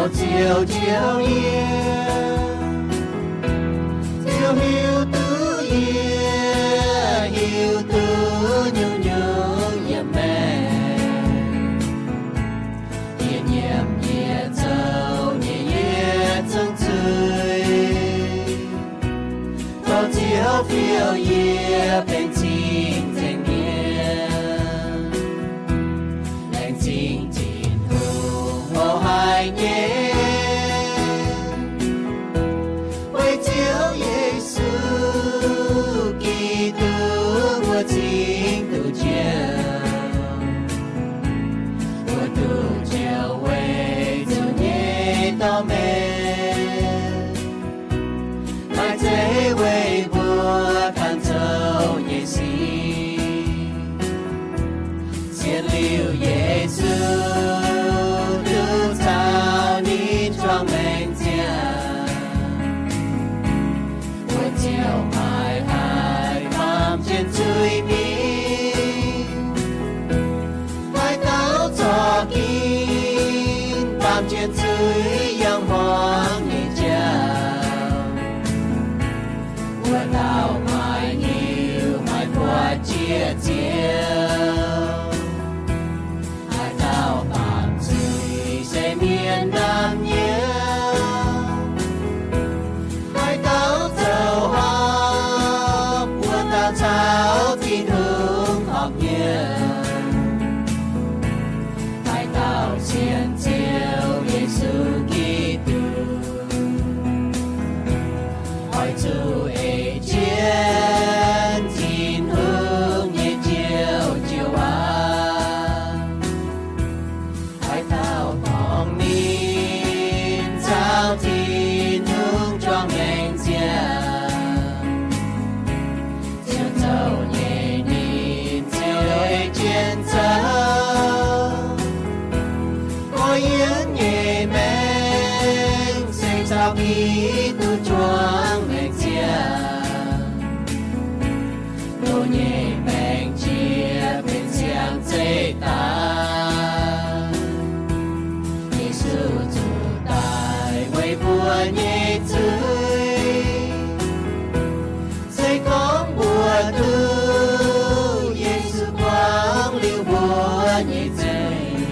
Ziouv njoux yie, Ziouv hiuv duqv yie, hiuv duqv nyungc-nyungc yiem maengc. Yie nyiemc yie zoux nyei yietc zungv zuiz, tov Ziouv fiou yie benx cing-nzengc mienh. Laengz zingh Tin-Hungh mouz haic nyei, weic Ziouv Yesu Giduc mbuo cingx duqv njoux. Mbuo duqv njoux weic zuqc nyei dorh meih, maaih zeiz weic mbuo ganh zoux nyei sic. Sienx liuz Yesu duqv caux ninh juangc maengc ziangh, mbuo ziouc maiv haih baamh jienv zuiz mingh, haaix dauh zorqv ginv baamh jienv zuiz yangh hmuangx nyei jauv, wuov dauh maiv hiuv maiv buatc jiex Ziouv. Haaix dauh baamh zuiz se mienh ndaamv-nyouv, haaix dauh zoux horpc, wuov dauh caux Tin-Hungh horpc nyouv. Haaix dauh sienx Ziouv Yesu Giduc, oix zuqc ei jienv Tin-Hungh nyei Njoux Jiouv waac. Haaix dauh dorngc ninh caux Tin-Hungh juangc maengc ziangh, ziouc zoux nyei ninh ziouc ei jienv zoux. Gorx-youz nyei maengc se caux Giduc juangc maengc ziangh, loz nyei maengc jiex benx siang-zeih daaih. Yesu zuqc daic weic mbuo nyei zuiz. Se gorngv mbuo duqv Yesu buangv liuz mbuo nyei zuiz,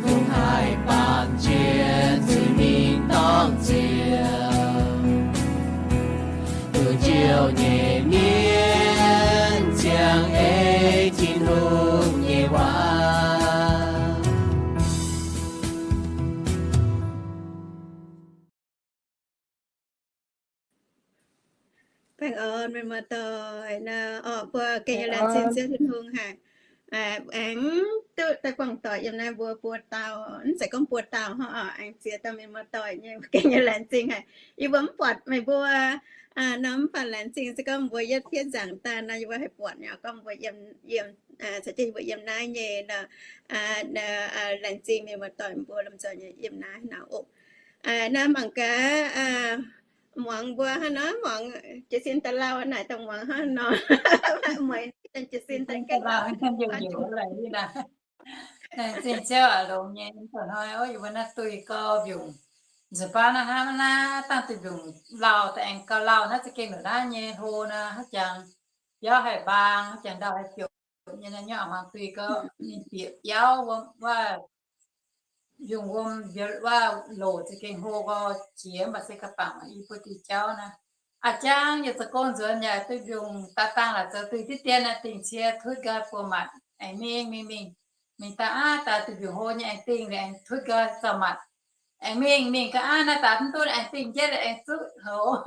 fungx haih baamh jiex zuiz mingh dorngh Ziouv, duqv njoux nyei mienh ziangh ei Tin-Hungh nyei waac. Baengh orn meih muoz-doic nor, orqc, mbuo gengh nyei laengz zingh Ziouv Tin-Hungh haic. Aengx duqv daaih buangh doic yiem naaiv mbuo buo dauh, mv zeiz gorngv buo dauh hnangv, aengx ziex dauh meih muoz-doic nyei, mbuo gengh nyei laengz zingh haic. Yie mbuo mv buatc meih mbuo nor, mv baac laengz zingh se gorngv mbuo yietv fiev nzaangc daaih nor, yie mbuo haih buatc nyei, gorngv mbuo yiem, yiem, caux jienv yie mbuo yiem naaiv nyei nor, laengz zingh meih muoz-doic mbuo lomh nzoih nyei yiem naaiv nor oc. Naaiv mangc gaax, muangx mbuo hnangv nor, muangx jiez sin daaih lauh naaic dongh muangx hnangv nor. Mueiz jiez sin daaih ganh lauh. Laengz zingh Ziouv aac, longx nyei, mv baac hnoi yie mbuo naaiv duih gau mbiungc, nzueic baav naaiv hnangv naaiv dangh duih mbiungc lauh daaih aengx gauh lauh naaiv za'gengh longc naaiv nyei hlo nor, haaix jangx biauv haih mbaang, haaix jangx ndau haih biouc nyei nor, nyorqc hmuangx duih gau, ninh bieqc biauv wuom wuov, mbiungc wuom wuov loc za'gengh hlo gau jiex, mv baac se ga'bangc i buo diuh jauv naaiv. A'jang yaac zoux gong nzuonx yaac duih mbiungc daaih dangh laac zoux duih diqv dien naaiv dingh cie tutv nqoi buo matc aengx mingh mingh mingh, mingh daaih aav daaih duih mbiungc hlo nyei aengx dingh liuz aengx tutv nqoi zaux matc aengx mingh mingh ga'aav naaiv daaih mv duqv aengx dingh jienv liuz aengx zuqv houx,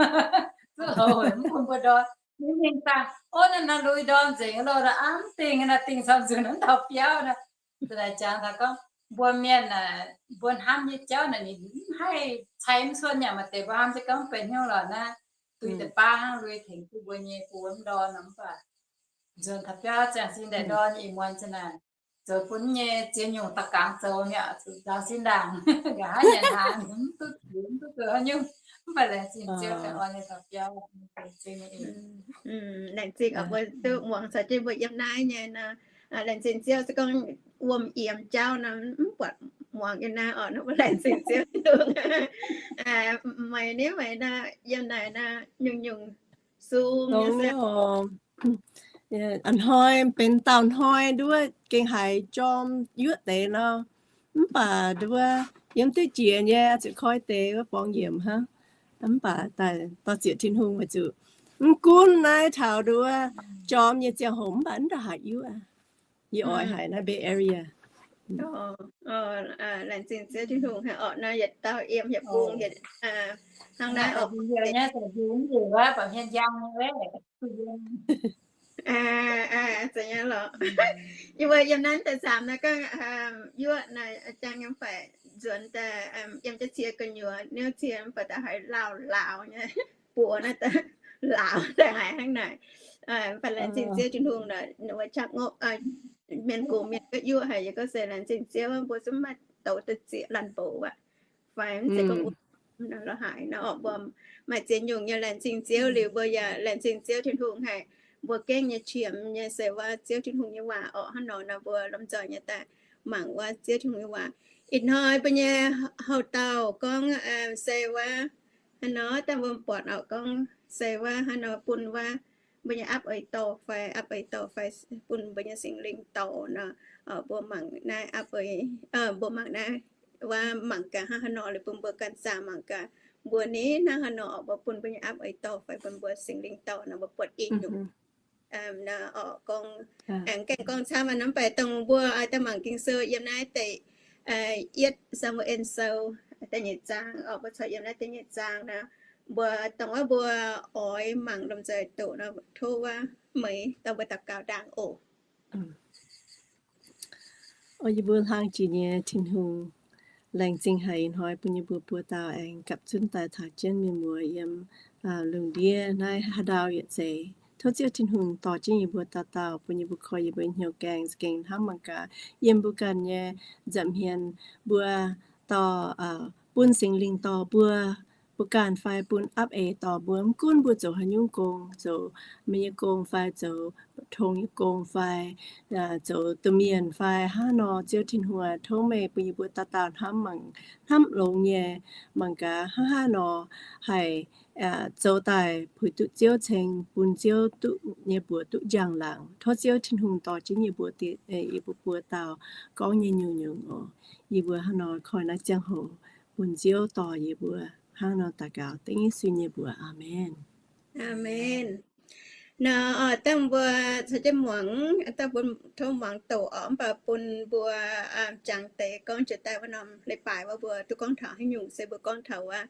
zuqv houx mv bun mbuo ndorm. Mingh mingh daaih, ov, naaiv nor lui ndorm nzengc loh, naaiv aav mv dingh, naaiv dingh camv nzunc mv taux biauv naaiv. Za'naaic jangx taux gorngv mbuo mienh aeqv, mbuo hnamv nyei jauv naaic ninh mv haih cai mv cuotv nyei. Maaih deix mbuo hnamv se gorngv benx hnyouv lorqc naaiv, duih deix baav hnangv lui tengx duqv mbuo nyei, bun mbuo mv ndorm nor. Mv baac nzuonx taux biauv ziangh sin ndaix ndorm nyei ih muonz za'naaic, zoux bun nyei ziex nyungc da'gangx zoux mi'aqv, zuqc nzaaux sin ndaangc, nqa'haav nyanc hnaangx mv duqv zuqc, mv duqv zoux haaix nyungc. Mv baac laengz zingh Ziouv baengh orn nyei taux biauv. Laengz zingh oc, mbuo duqv muangx caux jienv mbuo yiem naaiv nyei nor. Laengz zingh Ziouv, se gorngv wuom yiemx jauv nor mv buatc muangx nyei naaiv oc, nor mbuo laengz zingh Ziouv Tin-Hungh. Meih niv meih naaiv yiem naaic naaiv nyungc-nyungc sung a'hnoi benx dauh hnoi nduov gengh haiz jorm yuoqv deix nor. Mv baac nduov yiem diqv jiex nyei ziouc koi deix wuov borngz yiemc hnangv. Mv baac daaih dorh ziec Tin-Hungh weic zuqc mv gunv naaiv taux nduov jorm nyei ziangh hoc mv baac mv ndongc haaix yuoqv. Yie oix haiz naaiv Bay Area. Laengz zingh Ziouv Tin-Hungh haic orqc, naaiv yietc dauh yiem yietc bung yietc hnangv naaiv oc. Yie mbuo yiem naaiv daaih camv naaiv gangv yuoqv naaiv jangx nyei mv baac nzuonx daaih yiem jienv cie gu'nyuoz niouv cie mv baac daaih haiz lauh lauz nyei, buoz naaiv daaih lauz daaih haiz hnangv naaic. Mv baac laengz zingh Ziouv Tin-Hungh nor, ninh mbuo qaqv ngopv mienh gox mienh gorngv yuoqv haic, yie gorngv se laengz zingh Ziouv, mbuo zungv maaih douz daaih zieqc laanh boux aqv. Fai mv zeiz gorngv la'haic nor orqc, mbuo maaih ziex nyungc nyei laengz zingh Ziouv liuz, mbuo yaac laengz zingh Ziouv Tin-Hungh haic. Mbuo gengh nyei qiemx nyei se wuov Ziouv Tin-Hungh nyei waac orqc. Hnangv nor nor mbuo lomh nzoih nyei daaih mangc wuov Ziouv Tin-Hungh nyei waac. Ih hnoi mbuo nyei houc dauh gorngv se wuov, hnangv nor daaih mbuo buatc orqc gorngv se wuov hnangv nor bun wuov mbuo nyei aapv eix dorh fai, aapv eix dorh fai bun mbuo nyei Singx Lingh dorh nor, mbuo mangc naaiv aapv eix, mbuo mangc naaiv wuov mangc gaax hnangv haaix nor liuz bun mbuo ganh zaah mangc gaax mbuo ni hnangv haaix nor orqc, mbuo bun mbuo nyei aapv eix dorh fai bun mbuo Singx Lingh dorh nor mbuo buatc i nyungc orqc gorngv, aengx gaengh gorngv camv aqv. Mv baac dongh mbuo daaih mangc Ging-Sou yiem naaiv deix yietv Saa^mu^en Sou da'nyeic zaang orqc, mbuo corc yiem naaiv da'nyeic zaang nor, mbuo dongh wuov mbuo oix mangc lomh nzoih doqc nor, tov wuov meih dorh mbuo daux gaux ndaangc oc. O yie mbuo hlang jiex nyei Tin-Hungh, laengz zingh haic ih hnoi bun yie mbuo buo dauh aengx gapv zunv daaih taux jienv mienh muoz yiem lungh ndiev naaiv haaix ndau yietc zeiz. Tov Ziouv Tin-Hungh dorh jienv yie mbuo dauh dauh, bun yie mbuo koi yie mbuo hnyouv gaengh za'gengh hnamv mangc gaax yiem mbuo ganh nyei nza'hmien mbuo dorh bun Singx Lingh dorh mbuo, mbuo ganh fai bun aapv eix dorh mbuo, mv gunv mbuo zoux haaix nyungc gong, zoux mienh nyei gong fai zoux tong nyei gong fai zoux domh mienh fai hnangv nor, Ziouv Tin-Hungh, tov meih bun yie mbuo dauh dauh hnamv mangc, hnamv longx nyei mangc gaax hnangv haaix nor haih zoux daaih puix duqv Ziouv ceng, bun Ziouv duqv nyei mbuox duqv njang-laangc. Tov Ziouv Tin-Hungh dorh jienv yie mbuo, yie mbuo buo dauh gorngv nyei nyungc-nyungc oc. Yie mbuo hnangv nor koi naaiv ziangh hoc bun Ziouv dorh yie mbuo hnangv nor daux gaux dengv Yesu nyei mbuox. Aamen. Aamen. Nor, dangh mbuo caux jienv muangx, dangh mbuo tov muangx doqc oc, mv baac bun mbuo jangx deix gorngv jiex daaih wuov norm leiz-baaix wuov mbuo duqv gorngv taux haaix nyungc, se mbuo gorngv taux wuov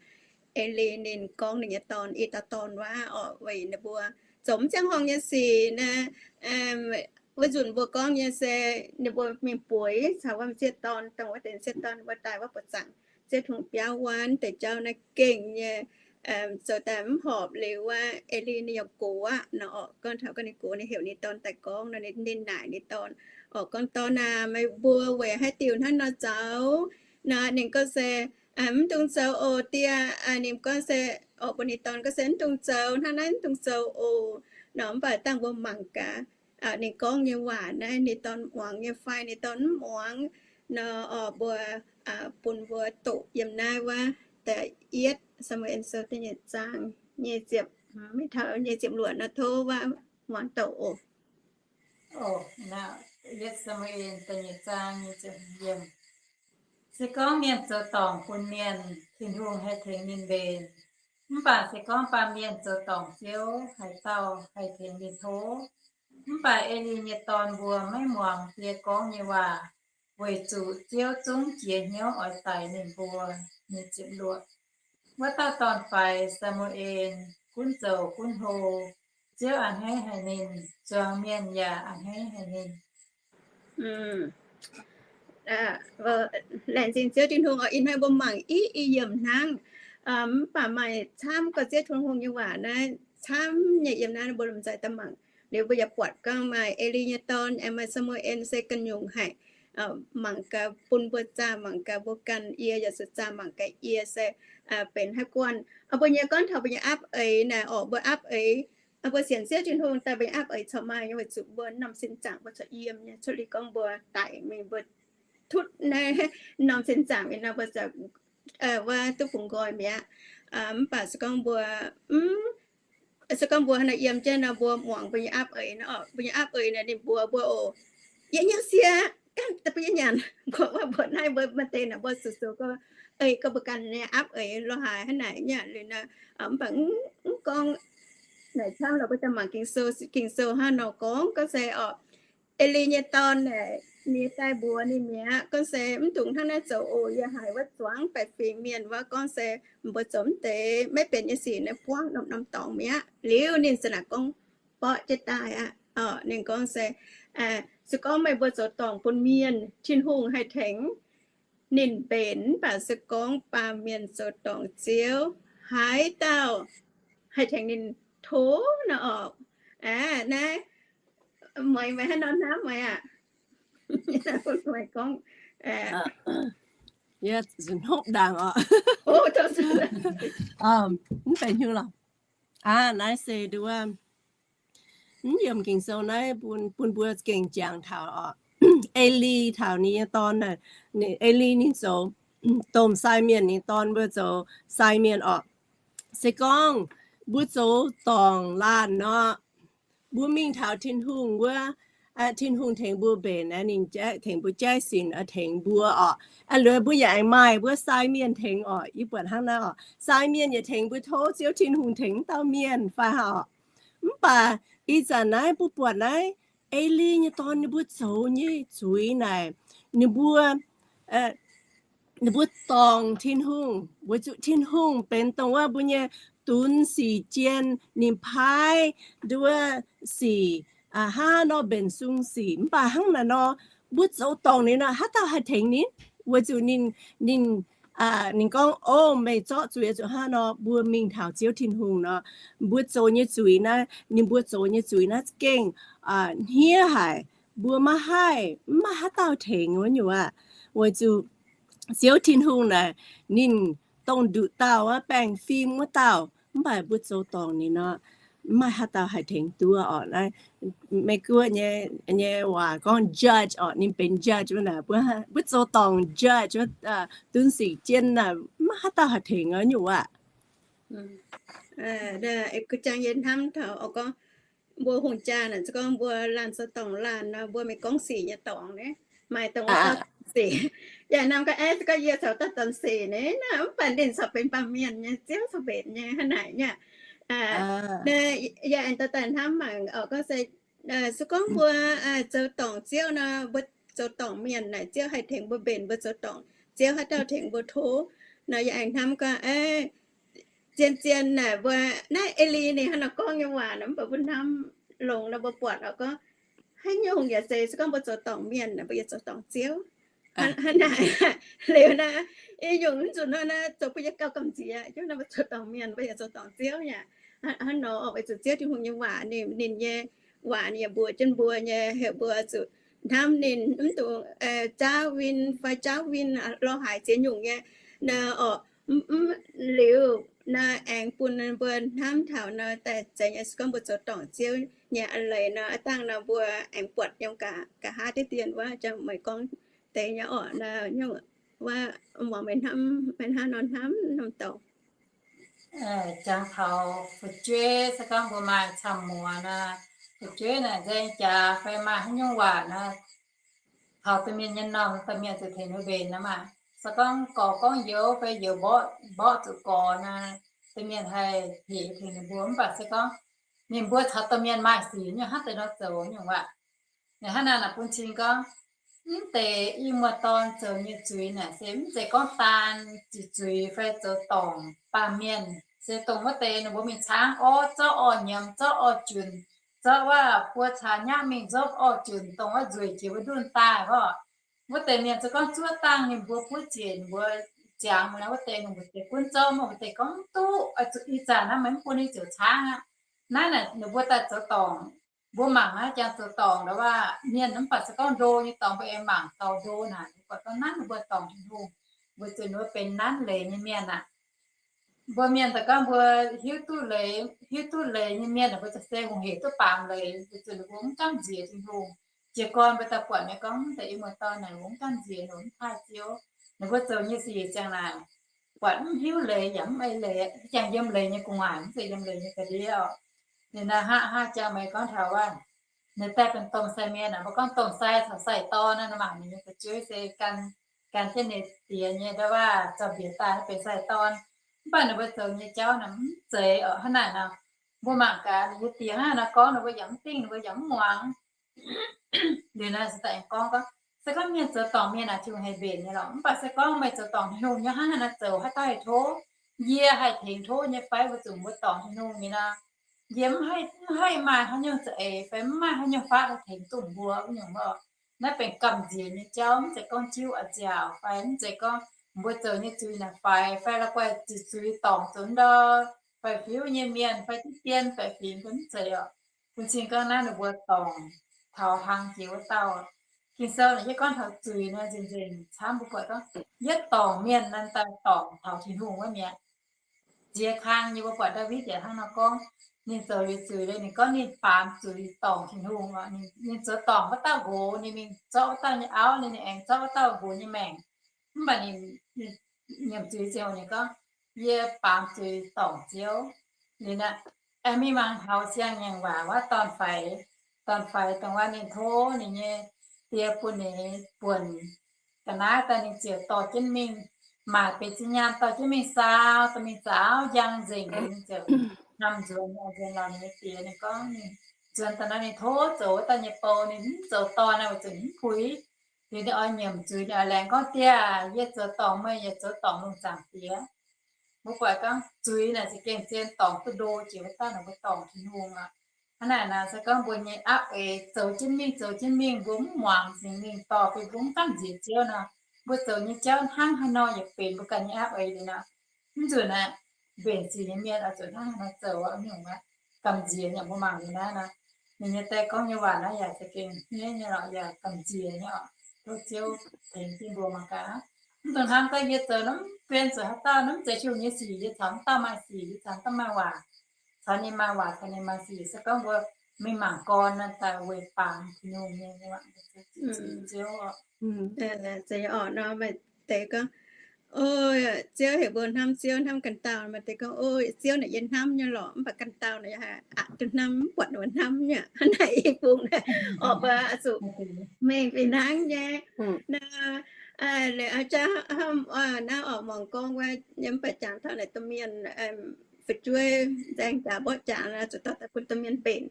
Eli ninh gorngv ninh nyei dorn, i dauh dorn wuov oc, weic ninh mbuo zoux mv ziangh horngh nyei sic naaiv, wuov nzunc mbuo gorngv nyei se ninh mbuo mingh bueix caux wuov m'sieqv dorn, dongh wuov deix m'sieqv dorn mbuo daaih wuov buoz-zaangc, Ziouv Tin-Hungh biauv wuov deix jauv naaiv gengh nyei zoux daaih mv horpc liuz wuov, Eli ninh yaac gox aqv nor orqc. Gorngv taux gorngv ninh gox, ninh heuc ninh dorn daaih gorngv nor, ninh naaic ninh dorn oc, gorngv, Dorn aac, meih mbuo weic haaix diuc hnangv nor zoux? Nor ninh gorngv se, Mv dungx zoux oc, die. Ninh gorngv se, oc, mbuox ninh dorn gorngv se, Mv dungx zoux, hnangv naaiv mv dungx zoux oc. Nor mv baac dangh mbuo mangc gaax, ninh gorngv nyei waac naaiv ninh dorn muangx nyei fai ninh dorn mv muangx. Nor oc, mbuo bun mbuo doqc yiem naaiv wuov da'yietv Saa^mu^en Sou da'nyeic zaang nyei ziepc, mv taux nyei ziepc luoqc nor, tov wuov muangx doqc oc. Yietv Saa^mu^en da'nyeic zaang nyei ziepc hmz yiem. Se gorngv mienh zoux dorngc bun mienh, Tin-Hungh haih tengx ninh mbenc. Mv baac se gorngv baamh mienh zoux dorngc Ziouv, haaix dauh haih tengx ninh tov? Mv baac Eli nyei dorn mbuo maiv muangx die gorngv nyei waac, weic zuqc Ziouv zungv jiex hnyouv oix daix ninh mbuo. Nyei ziepc luoqc. Wuov dauh dorn-faix, Saa^mu^en, gunv zoux gunv hlo. Ziouv a'hneiv haic ninh, zuangx mienh yaac a'hneiv haic ninh. Laengz zingh Ziouv Tin-Hungh oc. Ih hnoi mbuo mangc i, i yiemc hnangv, mv baac maaih camv gauh Ziouv Tin-Hungh nyei waac naaiv camv nyei yiem naaiv, mbuo lomh nzoih daaih mangc. Liuz mbuo yaac buatc gorngv maaih Eli nyei dorn, aengx maaih Saa^mu^en se ganh nyungc haic. Mangc gaax bun mbuo zaah mangc gaax mbuo ganh yie, yaac se zaah mangc gaax yie se benx haaix guanh. Mbuo nyei gorngv taux mbuo nyei aapv eix naaic orqc, mbuo aapv eix, mbuo sienx Ziouv Tin-Hungh daaih mbuo nyei aapv eix corc maaih nyei, weic zuqc mbuo norm sin zaangc mbuo corc yiem nyei. Cuotv liuz gorngv mbuo daic mingh mbuo tutv naaiv norm sin zaangc mienh nor, mbuo wuov duqv bungx nqoi mi'aqv. Mv baac se gorngv mbuo, se gorngv mbuo haaix nor yiem jienv nor, mbuo muangx mbuo nyei aapv eix nor, mbuo nyei aapv eix naaic ninh mbuox mbuo oc, yie nyei sieqv, gan daaih bun yie nyanc. Mbuo wuov mbuo naaiv mbuo maaih deix naaic mbuo zuqc zoux gorngv, eix gorngv mbuo ganh nyei aapv eix lorz haic hnangv naaic nyei liuz nor, mv baac mv gorngv naaic camv lorqc, mbuo daaih mangc Ging-Sou, Ging-Sou hnangv nor gorngv gorngv se oc, E^li nyei dorn naaic, ninh daaih mbuox ninh mi'aqv gorngv se, mv dungx hnangv naaiv zoux oc. Yie haiz wuov zuangx baeqc fingx mienh wuov gorngv se, mbuo zoux mv deix maiv benx nyei sic naaiv buangv norm-norm dorngx mi'aqv. Liuz ninh za'naaic gorngv borqv jienv daaih aqv. Ninh gorngv se, se gorngv meih mbuo zoux dorngc bun mienh, Tin-Hungh haih tengx ninh mbenc, mv baac se gorngv baamh mienh zoux dorngc Ziouv, haaix dauh haih tengx ninh tov nor oc? Aa, naaiv meih, meih haaix nor hnamv meih aah? Meih gorngv, aa, hnopv ndaangc oc. Mv benx hiuv lorqc. Aa, naaiv se nduov, mv yiem Ging-Sou naaiv bun, bun mbuo gengh jangx taux oc, E^li taux ninh nyei dorn, E^li ninh zoux domh sai mienh, ninh dorn mbuo zoux sai mienh oc. Se gorngv mbuo zoux dorngc laanh nor, mbuo mingh taux Tin-Hungh wuov, Tin-Hungh tengx mbuo mbenc, ninh tengx mbuo jaiv sin, tengx mbuo oc. Liuz mbuo yaac aengx maaih mbuo sai mienh tengx oc. Yie buatc hnangv naaiv oc, sai mienh yaac tengx mbuo tov Ziouv Tin-Hungh tengx wuov dauh mienh fai hnangv oc. Mv baac ih zanc naaiv mbuo buatc naaiv E^li nyei dorn ninh mbuo zoux nyei zuiz naaic, ninh mbuo, ninh mbuo dorngc Tin-Hungh, weic zuqc Tin-Hungh benx dongh wuov mbuo nyei dunx sic jien, ninh paaiv nduov sic, hnangv nor mbenc sung sic. Mv baac hnangv naaic nor, mbuo zoux dorngc ninh nor, haaix dauh haih tengx ninh? Weic zuqc ninh, ninh, ninh gorngv, O, meih zorqv zuiz zuqc hnangv nor, mbuo mingh taux Ziouv Tin-Hungh nor, mbuo zoux nyei zuiz naaiv, ninh mbuo zoux nyei zuiz naaiv za'gengh hniev haic, mbuo maiv haih, mv maaih haaix dauh tengx wuov nyungc aqv. Weic zuqc Ziouv Tin-Hungh naaic, ninh dongh nduqc dauh wuov, baengh fim wuov dauh, mv baac mbuo zoux dorngc ninh nor, mv maaih haaix dauh haih tengx duqv oc. Naaiv Meiv Guoqv nyei, nyei waac gorngv judge oc, ninh benx judge wuov naaic, mbuo, mbuo zoux dorngc judge wuov, dunx sic jien naaic, mv maaih haaix dauh haih tengx wuov nyungc aqv. Aa, yie hnamv taux oc, gorngv mbuo hungh jaa naaic, se gorngv mbuo laanh zoux dorngc laanh nor, mbuo mingh gorngv sic nyei dorngx naaiv, maaih dongh wuov dauh sic. Yaac hnamv gorngv, aeqv, se gorngv yie caux dauh dorngc sic naaiv, mv baac ninh corc benx baamh mienh nyei, Ziouv corc mbenc nyei hnangv naaic nyei. Yaac aengx daaih hnamv mangc oc, gorngv se, se gorngv mbuo zoux dorngc Ziouv nor, mbuo zoux dorngc mienh naaic, Ziouv haih tengx mbuo mbenc, mbuo zoux dorngc Ziouv haaix dauh tengx mbuo tov nor. Yaac aengx hnamv gorngv, zien-zien naaic mbuo, naaiv E^li ninh hnangv nor gorngv nyei waac nor, mv baac mbuo hnamv longx nor, mbuo buatc oc, gorngv haaix nyungc yaac se, se gorngv mbuo zoux dorngc mienh, mbuo yaac zoux dorngc Ziouv. Hnangv naaic liuz naaiv, i nyungc mv nzunc nor naaiv zoux bun yie gauh gamh nziex, jienv nor mbuo zoux dorngc mienh, mbuo yaac zoux dorngc Ziouv yaac. Hnangv nor oc, weic zuqc Ziouv Tin-Hungh nyei waac, ninh, ninh nyei waac ninh yaac mbuox jienv mbuo nyei, heuc mbuo zuqc hnamv ninh, mv dungx jaauv win fai jaauv win, lorz haic ziex nyungc nyei nor oc. Liuz naaiv aengx bun mbuo hnamv taux nor, daaih zeiz nyei se gorngv mbuo zoux dorngc Ziouv nyei a'leiz nor, aav dangh nor mbuo aengx buatc nyei nqa'haav diqv dien wuov, jangx meih gorngv deix nyei oc. Wuov, muangx meih hnamv, meih hnangv nor hnamv norm dorngx. Jangx taux fu'jueiv, se gorngv mbuo maaih camv muoz nor, fu'jueiv naaic nzaeng jaax fai maaih haaix nyungc waac nor, taux domh mienh nyei norm, domh mienh zuqc tengx ninh mbenc nor maah. Se gorngv gorx gorngv youz fai youz mborqv, mborqv zuqc gorx nor, domh mienh haih hec tengx ninh mbuo. Mv baac se gorngv ninh mbuo caux domh mienh maaih sic nyei hnangv deix nor zoux nyungc waac. Hnangv naaic bun cing gorngv, mv deix i muoz-dorn zoux nyei zuiz naaic se mv zeiz gorngv daan ziqc zuiz fai zoux dorngc baamh mienh, se dongh wuov deix ninh mbuo mingh caangv orv zorqv orv nyiemz, zorqv orv junc, zorqv wuov buo caa nyaqv mingh nzopv orv junc, dongh wuov nzueic jiex wuov ndunh daaih oc. Wuov deix mienh se gorngv zuov dangh ninh mbuo buov ziec, ninh mbuo ziangx mbuo naaiv, wuov deix ninh mbuo deix gunv zorqv, mv baac wuov deix gorngv mv duqv, ih zanc naaiv meih mv bun ninh ziouc caangv aqv. Naaiv naaic ninh mbuo daaih zoux dorngc. Mbuo mangc naaiv jangx zoux dorngc ndau wuov mienh, mv baac se gorngv ndo nyei dorngx mbuo aengx mangc gaux ndo naaic, mbuo buatc gorngv naaiv ninh mbuo dorngc Tin-Hungh, weic zuqc ninh mbuo benx nanv leiz nyei mienh aqv. Mbuo mienh daaih gorngv mbuo hiuv duqv leiz, hiuv duqv leiz nyei mienh, mbuo za'gengh hungh hec duqv baamz leiz, weic zuqc ninh mbuo mv gamh nziex Tin-Hungh. Jiez gorn mbuo daaih buatc nyei gorngv, deix i muoz-dorn naaic longx ganh nziex, longx taaih Ziouv. Ninh mbuo zoux nyei sic ziangh naaic, buatc mv hiuv leiz yaac mv ei leiz, jangx yiem leiz nyei gu'nguaaic, mv zeiz yiem leiz nyei ga'ndiev oc. Ninh naaiv haav haav jangx meih gorngv taux aav, ninh daaih benx domh sai mienh aac, mbuo gorngv domh sai caux sai-dorn naaiv, mangc ninh nyei fu'jueiv se gan, gan jienv ninh diex nyei ndau waac zorqv mbiec daaih benx sai-dorn. Mv baac ninh mbuo zoux nyei jauv naaic mv zeiz oc. Hnangv naaic nor, mbuo mangc gaax ninh nyei diex hnangv naaiv nor gorngv, ninh mbuo yaac mv dingh, ninh mbuo yaac mv muangx. Liuz naaiv se daaih aengx gorngv, gorngv se gorngv mienh zoux dorngc mienh naaic Tin-Hungh haih mbenc nyei lorqc. Mv baac se gorngv meih zoux dorngc Tin-Hungh nyei hnangv haaix nor zoux, haaix dauh haih tov? Yie haih tengx tov nyei fai? Weic zuqc mbuo dorngc Tin-Hungh nyei nor, yie mv haih, mv haih maaih haaix nyungc za'eix fai mv maaih haaix nyungc fatv haih tengx duqv mbuo wuov nyungc oc. Naaiv benx gamh nziex nyei jauv, mv zeiz gorngv jiuv a'nziaauc fai mv zeiz gorngv mbuo zoux nyei zuiz naaic faix fai la'guaih zuiz, zuiz dorngc zoux ndau, fai fiuv nyei mienh fai diqv dien fai fingx fai mv zeiz oc. Bun cing gorngv naaiv ninh mbuo dorngc taux hlang jiex wuov dauh. Ging-Sou naaic yie gorngv taux zuiz nor, nzengc-nzengc camv mbuo buatc gorngv yietv dorngc mienh naaiv daaih dorngc taux Tin-Hungh wuov mi'aqv. Ziex kang nyei mbuo buatc Ndaawitv yaac hnangv nor gorngv, ninh zoux liuz zuiz liuz, ninh gorngv ninh baamz zuiz dorngc Tin-Hungh oc. Ninh zoux dorngc wuov dauh nqox, ninh mingh zorqv wuov dauh nyei auv, ninh aengx zorqv wuov dauh nqox nyei maengc. Mv baac ninh nyiemc zuiz ziangh hoc ninh gorngv, yie baamz zuiz dorngc Ziouv. Ninh aeqv, mingh mangc taux siang-ngaengc waac wuov dorn-faix. Dorn-faix dongh wuov ninh tov ninh nyei die bun ninh buonc ga'naaiv daaih, ninh ziouc dorh jienv mingh, maaic benx zinh nyaanh dorh jienv mingh saau, dorh mingh zaaux njang nzengc, ninh ziouc hnamv nzuonx, nzuonx lorz ninh nyei diex. Ninh gorngv ninh nzuonx daaih nor, ninh tov zoux wuov dauh nyei bou, ninh mv zoux dorn naaiv weic zuqc ninh mv puix. Liuz ninh oix nyiemc zuiz, ninh oix laengz gorngv, Die aah, yie zoux dorngc meih, yie zoux dorngc lungh zaangc Diex. Mbuo buatc gorngv zuiz naaic za'gengh zien dorngc duqv ndo jiex wuov dauh naaic mbuo dorngc Tin-Hungh aqv. Hnangv naaic naaic se gorngv mbuo nyei auv eix zoux jienv mingh, zoux jienv mingh, mbuo mv muangx Singx Lingh dorh, fai mbuo mv gamh nziex Ziouv nor, mbuo zoux nyei jauv hnangv haaix nor yaac benx mbuo ganh nyei auv eix liuz nor. Mv nzunc aeqv, mbenc sic nyei mienh oix zuqc hnangv haaix nor zoux aqv, mv nyungc aqv. Gamh nziex nyei, mbuo mangc liuz naaiv nor, ninh nyei die gorngv nyei waac naaiv yaac za'gengh hniev nyei lorqc, yaac gamh nziex nyei oc. Tov Ziouv tengx jienv mbuo mangc gaax. Mv dungx hnamv gorngv yie zoux naaiv mv benx zuqc haaix dauh, naaiv mv zeiz Tin-Hungh nyei sic, yie caux mv dauh maaih sic, yie caux mv dauh maaih waac, caux ninh maaih waac, caux ninh maaih sic. Se gorngv mbuo mingh mangc gorn naaiv daaih weic bangc Tin-Hungh nyei, Ziouv oc. Deix gorngv, o, Ziouv heuc mbuo hnamv Ziouv, hnamv ganh dauh. Maaih deix gorngv, o, Ziouv naaic yie hnamv nyei lorqc, mv baac ganh dauh naaic yaac aqc duqv hnamv, mv buatc ninh mbuo hnamv nyei. Hnangv naaic i bung naaic, orqc, mbuo oix zuqc mengh fih hnangv nyei. Naaiv, aa, naaiv oix muangx gorngv wuov, yiem mv baac jangx taux naaic domh mienh, fu'jueiv nzaeng jaax mborqv jaax, zuqc dorh daaih bun domh mienh mbenc.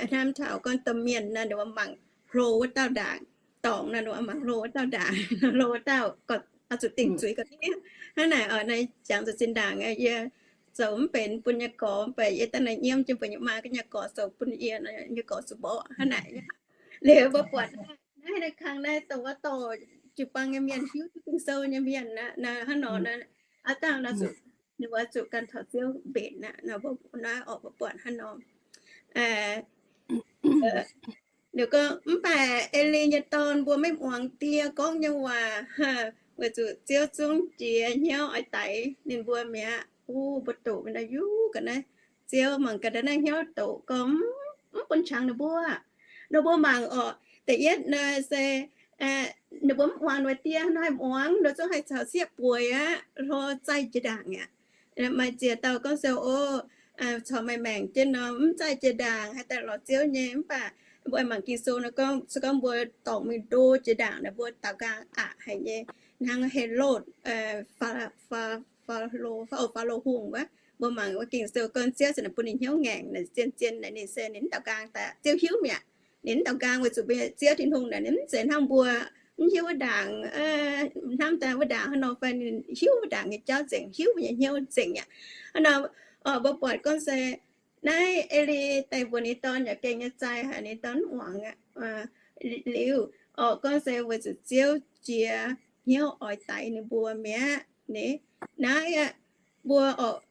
Hnamv taux gorngv domh mienh naaic, ninh mbuo mangc hlo wuov dauh ndaangc. Dorngc naaic, ninh mbuo mangc hlo wuov dauh ndaangc, hlo wuov dauh, oix zuqc dingc zuiz gorqv-hniev. Hnangv naaic, naaiv jangx zuqc zinh ndaangc yie zoux mv benx bun nyei gorx, mv baac yie daaih naaiv nyiemv jienv mbuo nyei maa ganh nyei gorx zoux bun yie, nyei gorx zuqc mborqv hnangv naaic. Liuz mbuo buatc naaiv, naaiv kang naaiv dongh wuov dorh jiu-baang nyei mienh hiuv duqv Ging-Sou nyei mienh naaiv, hnangv nor naaiv, aav dangh naaiv zuqc, ninh mbuo zuqc ganh taux Ziouv mbenc aqv. Naaiv orqc, mbuo buatc hnangv nor. Liuz gorngv, mv baac E^li nyei dorn mbuo maiv muangx die gorngv nyei waac, weic zuqc Ziouv zungv jiex hnyouv oix daix ninh mbuo mi'aqv. Wuov mbuo doqc naaiv, yie ga'naaiv, Ziouv mangc ga'naaiv hnyouv doqc gorngv mv bun qangx ninh mbuo. Ninh mbuo mangc orqc, da'yietv naaic se ninh mbuo mv muangx ninh mbuo die, hnangv haaix muangx, ninh zungv haih caux sieqv bueix aqv, hlo zaih jiex ndaangc aqv. Maaih ziex dauh gorngv se, o, corc maaih maengc jienv nor, mv zaih jiex ndaangc, haih daaih lorz Ziouv nyei. Mv baac mbuo mangc Ging-Sou nor gorngv, se gorngv mbuo dorngc mingh ndo jiex ndaangc naaic, mbuo daaux nqaang aqc haic nyei. Hnangv Helotv, Faalo, Faalo Hungh wuov, mbuo mangc wuov Ging-Sou gorngv Ziouv ziouc naaic bun ninh hnyouv ngaengc naaic, zien-zien naaic ninh se ninh mv daaux nqaang daaih. Ziouv hiuv mi'aqv. Ninh mv daaux nqaang weic zuqc Ziouv Tin-Hungh naaic ninh mv zeiz hnangv mbuo mv hiuv wuov ndaangc, hnamv daaih wuov ndaangc hnangv nor fai, ninh hiuv wuov ndaangc nyei jauv nzengc, hiuv mbuo nyei hnyouv nzengc aqv. Hnangv nor, mbuo buatc gorngv se naaiv E^li daaih mbuox ninh dorn yaac gengh nyei zai haic, ninh dorn mv muangx aqv. Liuz, orqc, gorngv se weic zuqc Ziouv jiex hnyouv oix daix ninh mbuo mi'aqv. Naaiv aqv, mbuo orqc,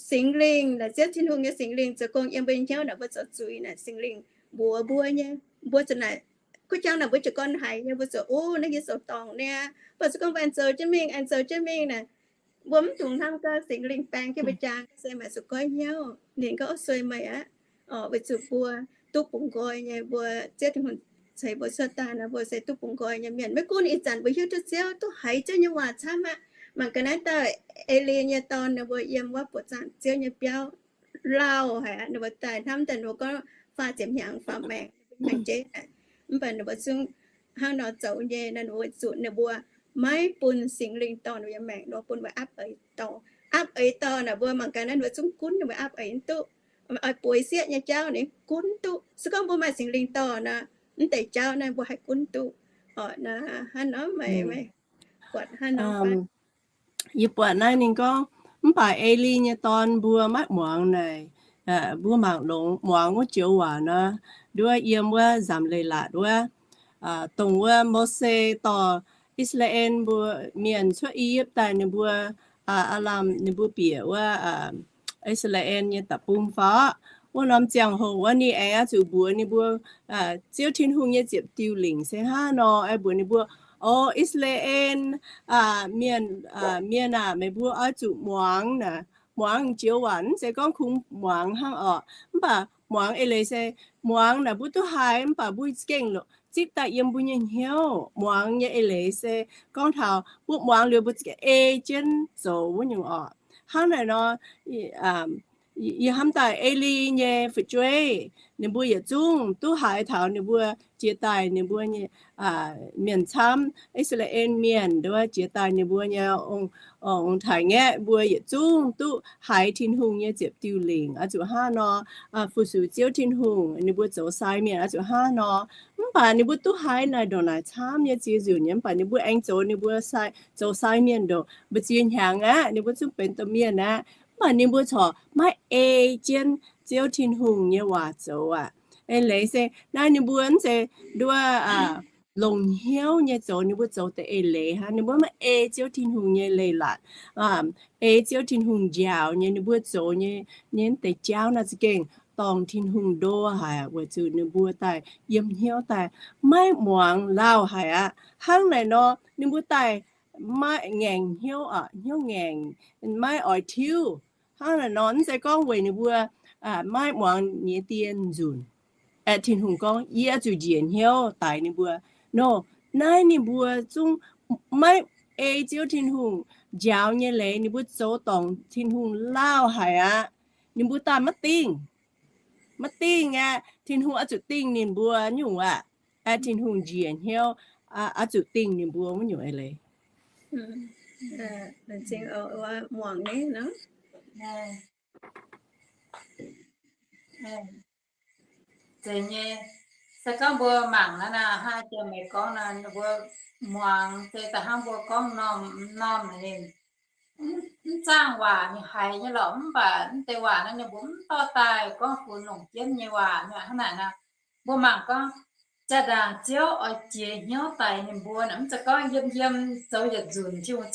Singx Lingh naaic, Ziouv Tin-Hungh nyei Singx Lingh zoux gong yiem mbuo nyei hnyouv naaic, mbuo zoux zuiz naaic, Singx Lingh mbuox mbuo nyei. Mbuo ziouc naaic, kuv jangv naaic mbuo jiez gorn haiz nyei, mbuo ziouc, o, naaiv yie zoux dorngc niaa, mv baac se gorngv mbuo aengx zoux jienv mingh, aengx zoux jienv mingh naaic, mbuo mv dungx hnamv gaax Singx Lingh baeng jienv mbuo jaa, se maaih zuqc goiv hnyouv. Ninh gorngv, o, sueih meih aqv. Orqc, weic zuqc mbuo duqv bungx nqoi nyei, mbuo Ziouv Tin-Hungh ceix mbuo cuotv daaih nor, mbuo se duqv bungx nqoi nyei mienh. Maiv gunv ih zanc mbuo hiuv duqv Ziouv, duqv haiz Ziouv nyei waac camv aqv. Mangc gaax naaiv dauh Eli nyei dorn, ninh mbuo yiem wuov buoqc zaangc Ziouv nyei biauv lauh haic aqv. Ninh mbuo daaih hnamv daaih ninh mbuo gorngv faah ziepc hnyangx faaux maengc, maengc jeiv haic. Mv baac ninh mbuo zungv hnangv nor zoux nyei, ninh mbuo weic zuqc ninh mbuo maiv bun Singx Lingh dorh ninh mbuo nyei maengc nor, bun mbuo aapv eix dorh. Aapv eix dorh naaic, mbuo mangc gaax naaiv, ninh mbuo zungv gunv ninh mbuo aapv eix mv duqv. Oix bueix sieqv nyei jauv ninh gunv duqv. Se gorngv mbuo maaih Singx Lingh dorh nor, mv deix jauv naaiv mbuo haih gunv duqv. Oc, hnangv nor meih, meih buatc hnangv nor fai? Yie buatc naaiv ninh gorngv, mv baac Eli nyei dorn mbuo maiv muangx naaic, mbuo mangc longx muangx wuov joux waac nor, nduov yiem wuov nzamc leiz-latc wuov, dongh wuov Mose dorh I^saa^laa^en mbuo mienh cuotv I^yipv daaih, ninh mbuo aav lamh ninh mbuo bieqc wuov I^saa^laa^en nyei da'bung fai? Wuov norm ziangh hoc wuov ninh aengx oix zuqc mbuox ninh mbuo Ziouv Tin-Hungh nyei ziepc diuh lingc se hnangv nor, aengx mbuox ninh mbuo, O I^saa^laa^en mienh, mienh aah, meih mbuo oix zuqc muangx naaic. Muangx joux waac mv zeiz gorngv kungx muangx hnangv orqc, mv baac muangx eix leiz se muangx naaic mbuo duqv haiz mv baac mbuo za'gengh zipv daaih yiem mbuo nyei hnyouv. Muangx nyei eix leiz se gorngv taux mbuo muangx liuz mbuo za'gengh ei jienv zoux wuov nyungc orqc. Hnangv naaic nor, yie hnamv daaih Eli nyei fu'jueiv, ninh mbuo yietc zungv duqv haiz taux ninh mbuo jiex daaih ninh mbuo nyei mienh camv, I^saa^laa^en mienh nduov jiex daaih ninh mbuo nyei ong-taaix-ngaeqv mbuo yietc zungv duqv haiz Tin-Hungh nyei ziepc diuh lingc oix zuqc hnangv nor, fu-sux Ziouv Tin-Hungh, ninh mbuo zoux sai mienh oix zuqc hnangv nor. Mv baac ninh mbuo duqv haiz naaic ndongc naaic camv nyei ziex nzunc nyei, mv baac ninh mbuo aengx zoux ninh mbuo zoux sai mienh ndongc mbu'ziex hnyangx aqv, ninh mbuo zungv benx domh mienh aqv. Mv baac ninh mbuo corc maiv ei jienv Ziouv Tin-Hungh nyei waac zoux aqv. Eix leiz se naaiv ninh mbuo mv zeiz nduov longc hnyouv nyei zoux, ninh mbuo zoux deix eix leiz hnangv. Ninh mbuo maiv ei Ziouv Tin-Hungh nyei leiz-latc, ei Ziouv Tin-Hungh njaaux nyei, ninh mbuo zoux nyei, nyei deix jauv naaiv za'gengh dorngc Tin-Hungh ndo haic, weic zuqc ninh mbuo daaih yiem hnyouv daaih maiv muangx lauh haic aqv. Hnangv naaic nor ninh mbuo daaih maiv ngaengc hnyouv, hnyouv ngaengc, maiv oix tiuv. Hnangv naaic nor mv zeiz gorngv weic ninh mbuo maiv muangx nyei dien nzunc. Aeqv, Tin-Hungh gorngv, Yie zuqc njiec hnyouv daix ninh mbuo. Nor, naaiv ninh mbuo zungv maiv ei Ziouv Tin-Hungh njaaux nyei leiz, ninh mbuo zoux dorngc Tin-Hungh lauh haic aqv. Ninh mbuo daaih maiv dingh, maiv dingh aqv. Tin-Hungh oix zuqc dingh ninh mbuo nyungc aqv. Aeqv, Tin-Hungh njiec hnyouv oix zuqc dingh ninh mbuo wuov nyungc eix leiz. Zeiz nyei, se gorngv mbuo mangc naaiv naaic, hnangv jiex meih gorngv naaic, mbuo muangx se da'hnangv mbuo gorngv norm norm ninh mv zaangh waac ninh haiz nyei lorqc, mv baac mv deix waac naaiv ninh mbuo mv dorh daaih gorngv funx longc jienv nyei waac hnangv naaic naaic. Mbuo mangc gorngv, jaa-ndaangc Ziouv oix jiex hnyouv daix ninh mbuo naaic, mv zeiz gorngv yiem yiem zoux yietc nzunc Tin-Hungh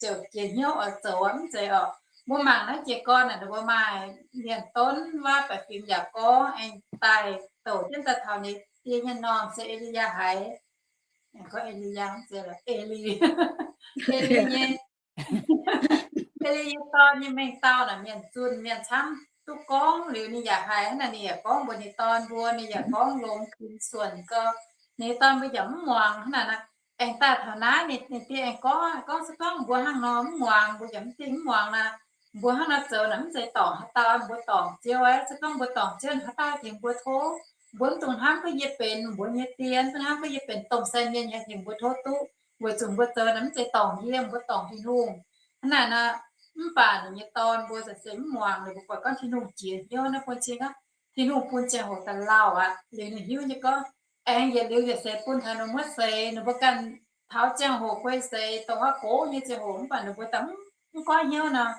ziouc jiex hnyouv oix zoux, mv zeiz orqc. Mbuo mangc naaiv jiez gorn naaic, ninh mbuo maaih mienh donv waav baeqc fingx yaac gorngv, aengx daaih douc jienv daaih taux ninh die nyei m'normh se E^li^yaa haiz, gorngv E^li^yaa, Eli, E^li nyei, E^li nyei dorn nyei mengh dauh naaic mienh zunh mienh camv duqv gorngv liuz ninh yaac haiz hnangv naaic, ninh yaac gorngv mbuox ninh dorn mbuo, ninh yaac gorngv longx kuinx suonc gau. Ninh dorn mbuo yaac mv muangx hnangv naaic. Aengx daaih taux naaiv ninh, ninh die aengx gorngv, gorngv se gorngv mbuo hnangv nor mv muangx, mbuo yaac mv dingh mv muangx naaic, mbuo hnangv nor zoux naaic mv zeiz dorngc haaix dauh, mbuo dorngc Ziouv aqv. Se gorngv mbuo dorngc Ziouv, haaix dauh tengx mbuo tov? Mbuo mv dungx hnamv gorngv yie benx mbuo nyei die, mv dungx hnamv gorngv yie benx domh sai mienh nyei tengx mbuo tov duqv, weic zuqc mbuo zoux naaic mv zeiz dorngc yie, mbuo dorngc Tin-Hungh. Hnangv naaic nor, mv baac ninh nyei dorn mbuo za'gengh mv muangx. Liuz mbuo buatc gorngv Tin-Hungh jiex hnyouv naaiv bun cing aqv. Tin-Hungh bun ziangh hoc da'lauh aqv. Liuz ninh hiuv nyei gorngv, aengx yietc liuz yietc seix bun taux ninh muotv seix, ninh mbuo ganh taux ziangh hoc guei seix dongh wuov gox nyei ziangh hoc, mv baac ninh mbuo daaih mv goiv hnyouv nor,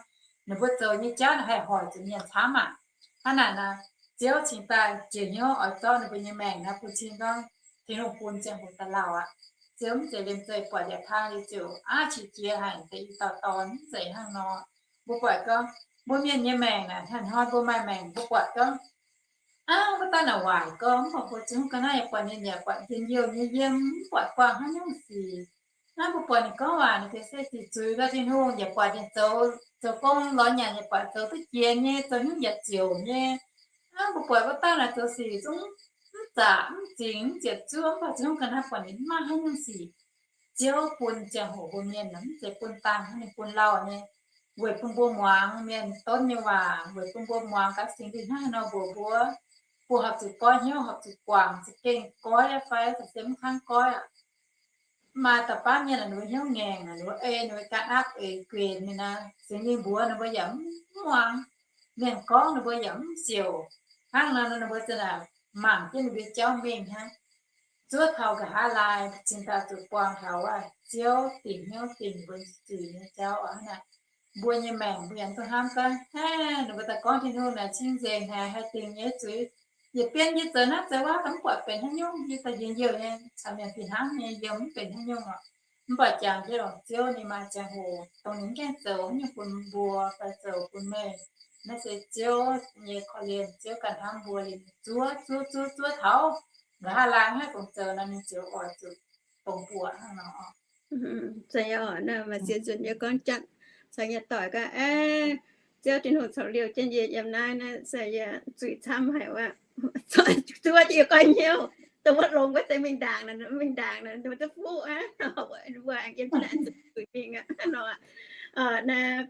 ninh mbuo zoux nyei jauv naaic haih hoic zuqc mienh camv aqv. Hnangv naaic nor, Ziouv cingx daaih jiex hnyouv oix zorqv ninh mbuo nyei maengc naaiv bun cing gorngv Tin-Hungh bun ziangh hoc da'lauh aqv. Ziouv mv zeiz liemh zeih buatc yaac kang liuz ziouc aqv qiex jiez haic deix i dauh dorn, mv zeiz hnangv nor. Mbuo buatc gorngv mbuo mienh nyei maengc naaic, hnangv hnoi mbuo maaih maengc mbuo buatc gorngv, aav, wuov dauh naaic waaic gorngv, mv baac mbuo zungv ga'naaiv yaac buatc ninh yaac buatc njien-youh nyei yiem, mv buatc buangh haaix nyungc sic. Naaiv mbuo buatc ninh gorngv waac ninh gengh se ziqc zuiz gau Tin-Hungh, yaac buatc ninh zoux, zoux gong lorz nyanc yaac buatc zoux duqv jiex nyei, zoux haaix nyungc yaac ziouc nyei. Hnangv mbuo buatc wuov dauh naaic zoux sic zungv mv zaqc mv zingx mv ziepc zuoqv, mv baac zungv ga'naaiv buatc ninh mv maaih haaix nyungc sic. Ziouv bun ziangh hoc mbuo mienh mv zeiz bun dangh hnangv ninh bun lauh nyei, weic bun mbuo muangx mienh donv nyei waac, weic bun mbuo muangx gaax Singx Lingh hnangv haaix nor mbuox mbuo, bun horpc zuqc goiv hnyouv, horpc zuqc guangc, za'gengh goiv fai za'gengh mv kangv goiv aqv. Maaih da'faanh mienh ninh mbuo hnyouv ngaengc, ninh mbuo ei ninh mbuo ganh aapv eix guenx ninh naaic, Singx Lingh mbuox ninh mbuo yaac mv muangx, mienh gorngv ninh mbuo yaac mv siouc. Hnangv nor ninh mbuo za'naaic mangc jienv ninh mbuo jauv mingh hnangv. Zuov taux nqa'haav laai cingx daaih zuqc buangh taux wuov Ziouv dingc hnyouv dingc mbuo zuiz nyei jauv aqv. Hnangv naaic mbuo nyei maengc mbuo yaac duqv hnamv gaax, ninh mbuo daaih gorngv Tin-Hungh naaic cing-nzengc haic, haih dingc nyei zuiz. Yietc bienv yie zoux naaiv zoux wuov, mv buatc benx haaix nyungc, yie daaih njien-youh nyei, caux mienh fih hnangv nyei yiem mv benx haaix nyungc oc. Mv baac jangx jienv longc Ziouv ninh maaih ziangh hoc dongh ninh mv gaengh zoux nyungc bun mbuo fai zoux bun meih. Naaiv se Ziouv nyei korv-lienh, Ziouv ganh hnamv mbuo liuz zuov zuov zuov zuov taux nqa'haav laai haih fungc zoux nor, ninh ziouc oix zuqc fongc buoqc hnangv nor. Maaih ziex nzunc yie gorngv jatv caux yie doic gaax, Ziouv Tin-Hungh corc liouh jienv yie yiem naaiv, naaiv se yie zuiz camv haic wuov. Zuov yie goiv hnyouv, dongh wuov longx wuov deix mingh ndaangc naaic, mingh ndaangc naaic, mbuo duqv fuqv aqv, mbuo aengx yiem naaiv zuqc zuiz mingh aqv nor. Naaiv,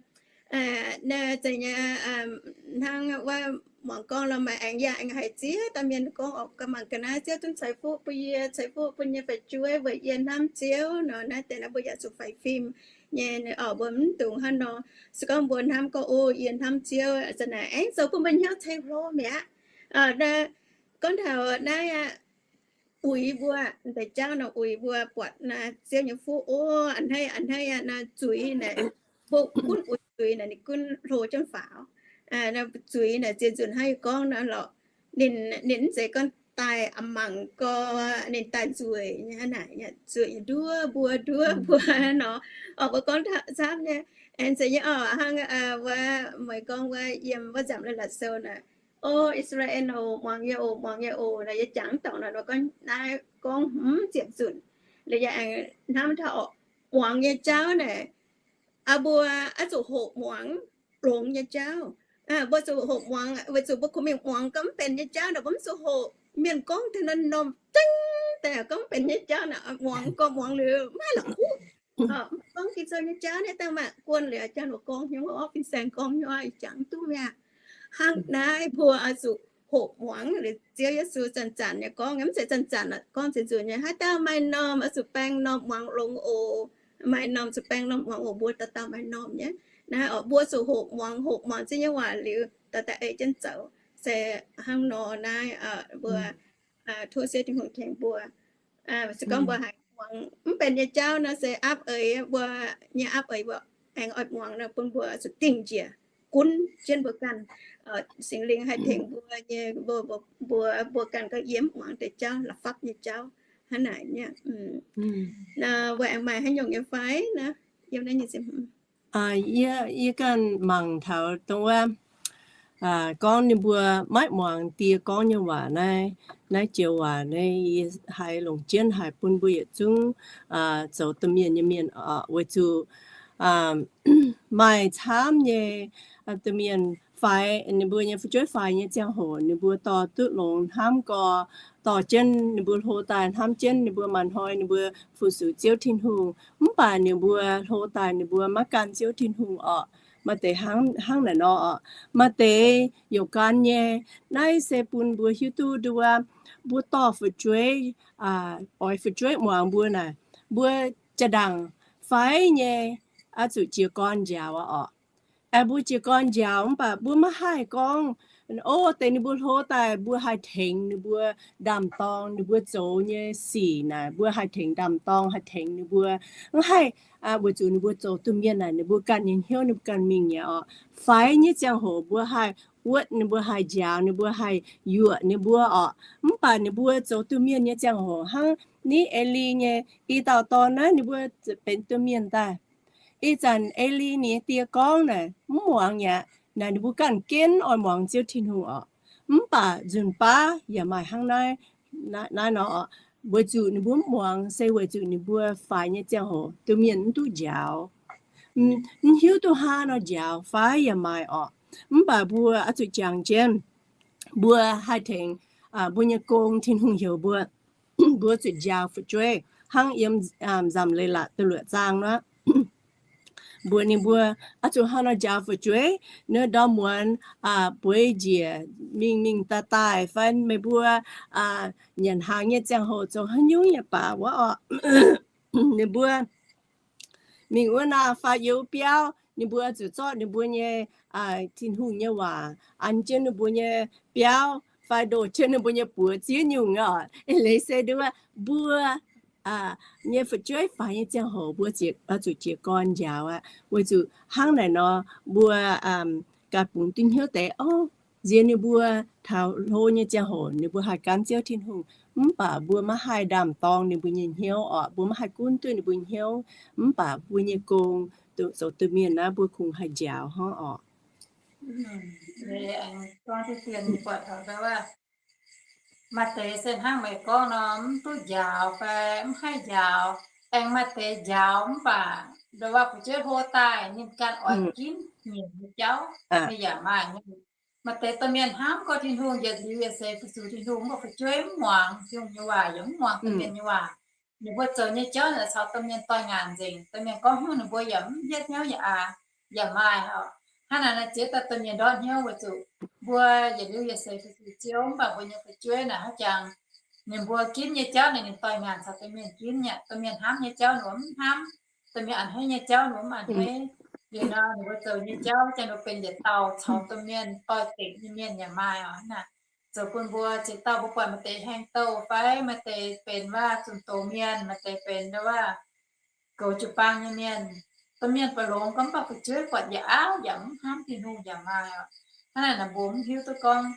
naaiv zeiz nyei, hnangv wuov muangx gorngv lorh, maaih aengx yaac aengx haiz ziex dauh mienh gorngv oc, ga'mangc ga'naaiv Ziouv zungv ceix fuqv bun yie, ceix fuqv bun yie fu'jueiv weic yie hnamv Ziouv nor. Naaiv deix naaiv mbuo yaac zuqc faix fim nyei, oc, mbuo mv dungx hnangv nor. Se gorngv mbuo hnamv gorngv, o, yie hnamv Ziouv, za'naaic aengx zoux bun mbuo hnyouv ceix hlo mi'aqv. Gorngv taux naaiv aqv, uix mbuo, deix jauv nor uix mbuo buatc naaiv Ziouv nyei fuqv, o, a'hneiv a'hneiv aqv, naaiv zuiz naaic, mbuo gunv uix zuiz naaic ninh gunv hlo jienv faaux. Zuiz naaic ziex nzunc hnangv yie gorngv nor lorqc, ninh, ninh mv zeiz gorngv daaih mangc gorx, ninh daaih nzueic nyei, naaic nzueic nduov mbuo, nduov mbuo nor. Oc, mbuo gorngv camv nyei, aengx zeiz nyei oc, hnangv wuov meih gorngv wuov yiem wuov nzamc la'latc sou naaic, o, I^saa^laa^en oc, muangx yie oc, muangx yie oc, naaic yie jangx mv dorngc nor, gorngv naaiv gorngv hmz ziepc nzunc. Liuz yie aengx hnamv taux oc, muangx nyei jauv naaic, aa, mbuo oix zuqc hoqc muangx longx nyei jauv. Mbuo zuqc hoqc muangx weic zuqc mbuo kungx mingh muangx gorngv mv benx nyei jauv naaic, mbuo mv zuqc hoqc. Mienh gorngv deix norm-norm dengv daaih gorngv mv benx nyei jauv naaic, muangx gorngv muangx liuz mv haih la'kuqv. Gorngv Ging-Sou nyei jauv naaiv dangh maaih guon liuz, jangx mbuo gorngv hnyouv, fin-saeng gorngv hnyouv, ih jangx duqv mi'aqv. Hnangv naaiv mbuo oix zuqc hoqc muangx liuz Ziouv Yesu zanc-zanc nyei gorngv, mv zeiz zanc-zanc, gorngv ziex nzunc nyei, haaix dauh maaih normh oix zuqc baeng normh muangx longx oc. Maaih normh zuqc baeng normh muangx oc. Mbuo dauh dauh maaih normh nyei. Naaiv oc, mbuo zuqc hoqc muangx, hoqc muangx Ziouv nyei waac liuz, dauh dauh ei jienv zoux. Se hnangv nor naaiv mbuo tov Ziouv Tin-Hungh tengx mbuo. Se gorngv mbuo haiz muangx mv benx nyei jauv nor, se aapv eix, mbuo nyei aapv eix mbuo aengx oix muangx nor, bun mbuo zuqc dingh njiec gunv jienv mbuo ganh. Singx Lingh haih tengx mbuo nyei, mbuo, mbuo, mbuo ganh gorngv yie mv muangx deix jauv, la'fapv nyei jauv hnangv naaic nyei. Nor mbuo aengx maaih haaix nyungc nyei fai nor, yiem naaiv nyei. Yie, yie ganh mangc taux dongh wuov, gorngv ninh mbuo maiv muangx die gorngv nyei waac naaiv, naaiv joux waac naaiv yie haiz longc jienv haic bun mbuo yietc zungv zoux domh mienh nyei mienh oc, weic zuqc maaih camv nyei domh mienh faix, ninh mbuo nyei fu'jueiv faix nyei ziangh hoc ninh mbuo dorh duqv longx hnamv gorx, dorh jienv ninh mbuo hlo daaih hnamv jienv ninh mbuo maaih hnoi ninh mbuo fu-sux Ziouv Tin-Hungh. Mv baac ninh mbuo hlo daaih ninh mbuo maiv gan Ziouv Tin-Hungh orqc. Maaih deix hnangv, hnangv naaic nor orqc. Maaih deix youc gan nyei. Naaiv se bun mbuo hiuv duqv nduov, mbuo dorh fu'jueiv, oix fu'jueiv muangx mbuo naaic, mbuo jaa-ndaangc faix nyei oix zuqc jiez gorn njaaux orqc. Aengx mbuo jiez gorn njaaux mv baac mbuo maiv haih gorngv, o, deix ninh mbuo hlo daaih mbuo haih tengx ninh mbuo ndaam-dorng, ninh mbuo zoux nyei sic naaic mbuo haih tengx ndaam-dorng, haih tengx ninh mbuo. Mv haih, weic zuqc ninh mbuo zoux domh mienh naaic ninh mbuo ganh nyei hnyouv ninh mbuo ganh mingh nyei orqc. Faix nyei ziangh hoc mbuo haih wuotv, ninh mbuo haih njaaux, ninh mbuo haih yuoqc ninh mbuo orqc. Mv baac ninh mbuo zoux domh mienh nyei ziangh hoc hnangv nitv E^li nyei, i dauh dorn naaiv ninh mbuo benx domh mienh daaih. Ih zanc E^li ninh nyei die gorngv naaic mv muangx aqv. Naaic ninh mbuo ganh jienv oix muangx Ziouv Tin-Hungh orqc. Mv baac nzunc baav yaac maaih hnangv naaiv, naaiv nor orqc. Weic zuqc ninh mbuo mv muangx se weic zuqc ninh mbuo faix nyei ziangh hoc domh mienh mv duqv njaaux. Mv hiuv duqv hnangv nor njaaux fai yaac maaih orqc. Mv baac mbuo oix zuqc jangx jienv, mbuo haih tengx mbuo nyei gong, Tin-Hungh heuc mbuo, mbuo zuqc njaaux fu'jueiv hnangv yiem Nzamc Leiz-Latc da'luoqc zaang nor. Mbuox ninh mbuo, oix zuqc hnangv nor njaaux fu'jueiv, naaiv ndorm muonz bueix njiec mingh mingh daaih daaih fai meih mbuo nyanc hnaangx nyei ziangh hoc zoux haaix nyungc yaac baac wuov oc, ninh mbuo mingh wuov naaiv fai yiem biauv, ninh mbuo zuqc zorqv ninh mbuo nyei Tin-Hungh nyei waac an jienv ninh mbuo nyei biauv fai ndoh jienv ninh mbuo nyei buoz ziex nyungc oc. Leiz se nduov mbuo nyei fu'jueiv faix nyei ziangh hoc mbuo zuqc jiez gorn njaaux aqv, weic zuqc hnangv naaic nor mbuo ganh bungx duqv hnyouv deix oc. Nziex ninh mbuo taux hlo nyei ziangh hoc ninh mbuo haih gan Ziouv Tin-Hungh, mv baac mbuo maiv haih ndaam dorng ninh mbuo nyei hnyouv oc. Mbuo maiv haih gunv duqv ninh mbuo hnyouv, mv baac mbuo nyei gong zoux domh mienh naaiv mbuo kungx haih njaaux hnangv oc. Maaih deix se hnangv meih gorngv nor, mv duqv njaaux fai mv haih njaaux. Aengx maaih deix njaaux mv baac ndoh waac fu'jueiv hlo daaih ninh ganh oix ginv nyiemc nyei jauv, ninh yaac maaih. Maaih deix domh mienh hnamv gorngv Tin-Hungh yietc liuz yietc seix fu-sux Tin-Hungh, mv baac fu'jueiv mv muangx Tin-Hungh nyei waac, yaac mv muangx domh mienh nyei waac. Ninh mbuo zoux nyei jauv naaic caux domh mienh doix-ngaanc nzengc. Domh mienh gorngv hnyouv ninh mbuo yaac mv hietv hnyouv yaac aax, yaac maaih oc. Hnangv naaic nor ziex daaih domh mienh ndortv hnyouv weic zuqc mbuo yietc liuz yietc seix fu-sux Ziouv, mv baac mbuo nyei fu'jueiv naaic haaix jangx ninh mbuo ginv nyei jauv naaic ninh doix-ngaanc caux domh mienh ginv nyei. Domh mienh hnamv nyei jauv ninh mbuo mv hnamv, domh mienh a'hneiv nyei jauv ninh mbuo mv a'hneiv. Liuz nor ninh mbuo zoux nyei jauv jangx ninh mbuo benx yietc dauh caux domh mienh doix-dekc nyei mienh yaac maaih oc. Hnangv naaic zoux bun mbuo ziex dauh mbuo buatc maaih deix haeng douh fai maaih deix benx waac zunh doz mienh, maaih deix benx waac goux jiu-baang nyei mienh. Domh mienh ba'longx gorngv mv baac fu'jueiv buatc yaac auv yaac mv hnamv Tin-Hungh yaac maaih oc. Hnangv naaic nor mbuo mv hiuv duqv gorngv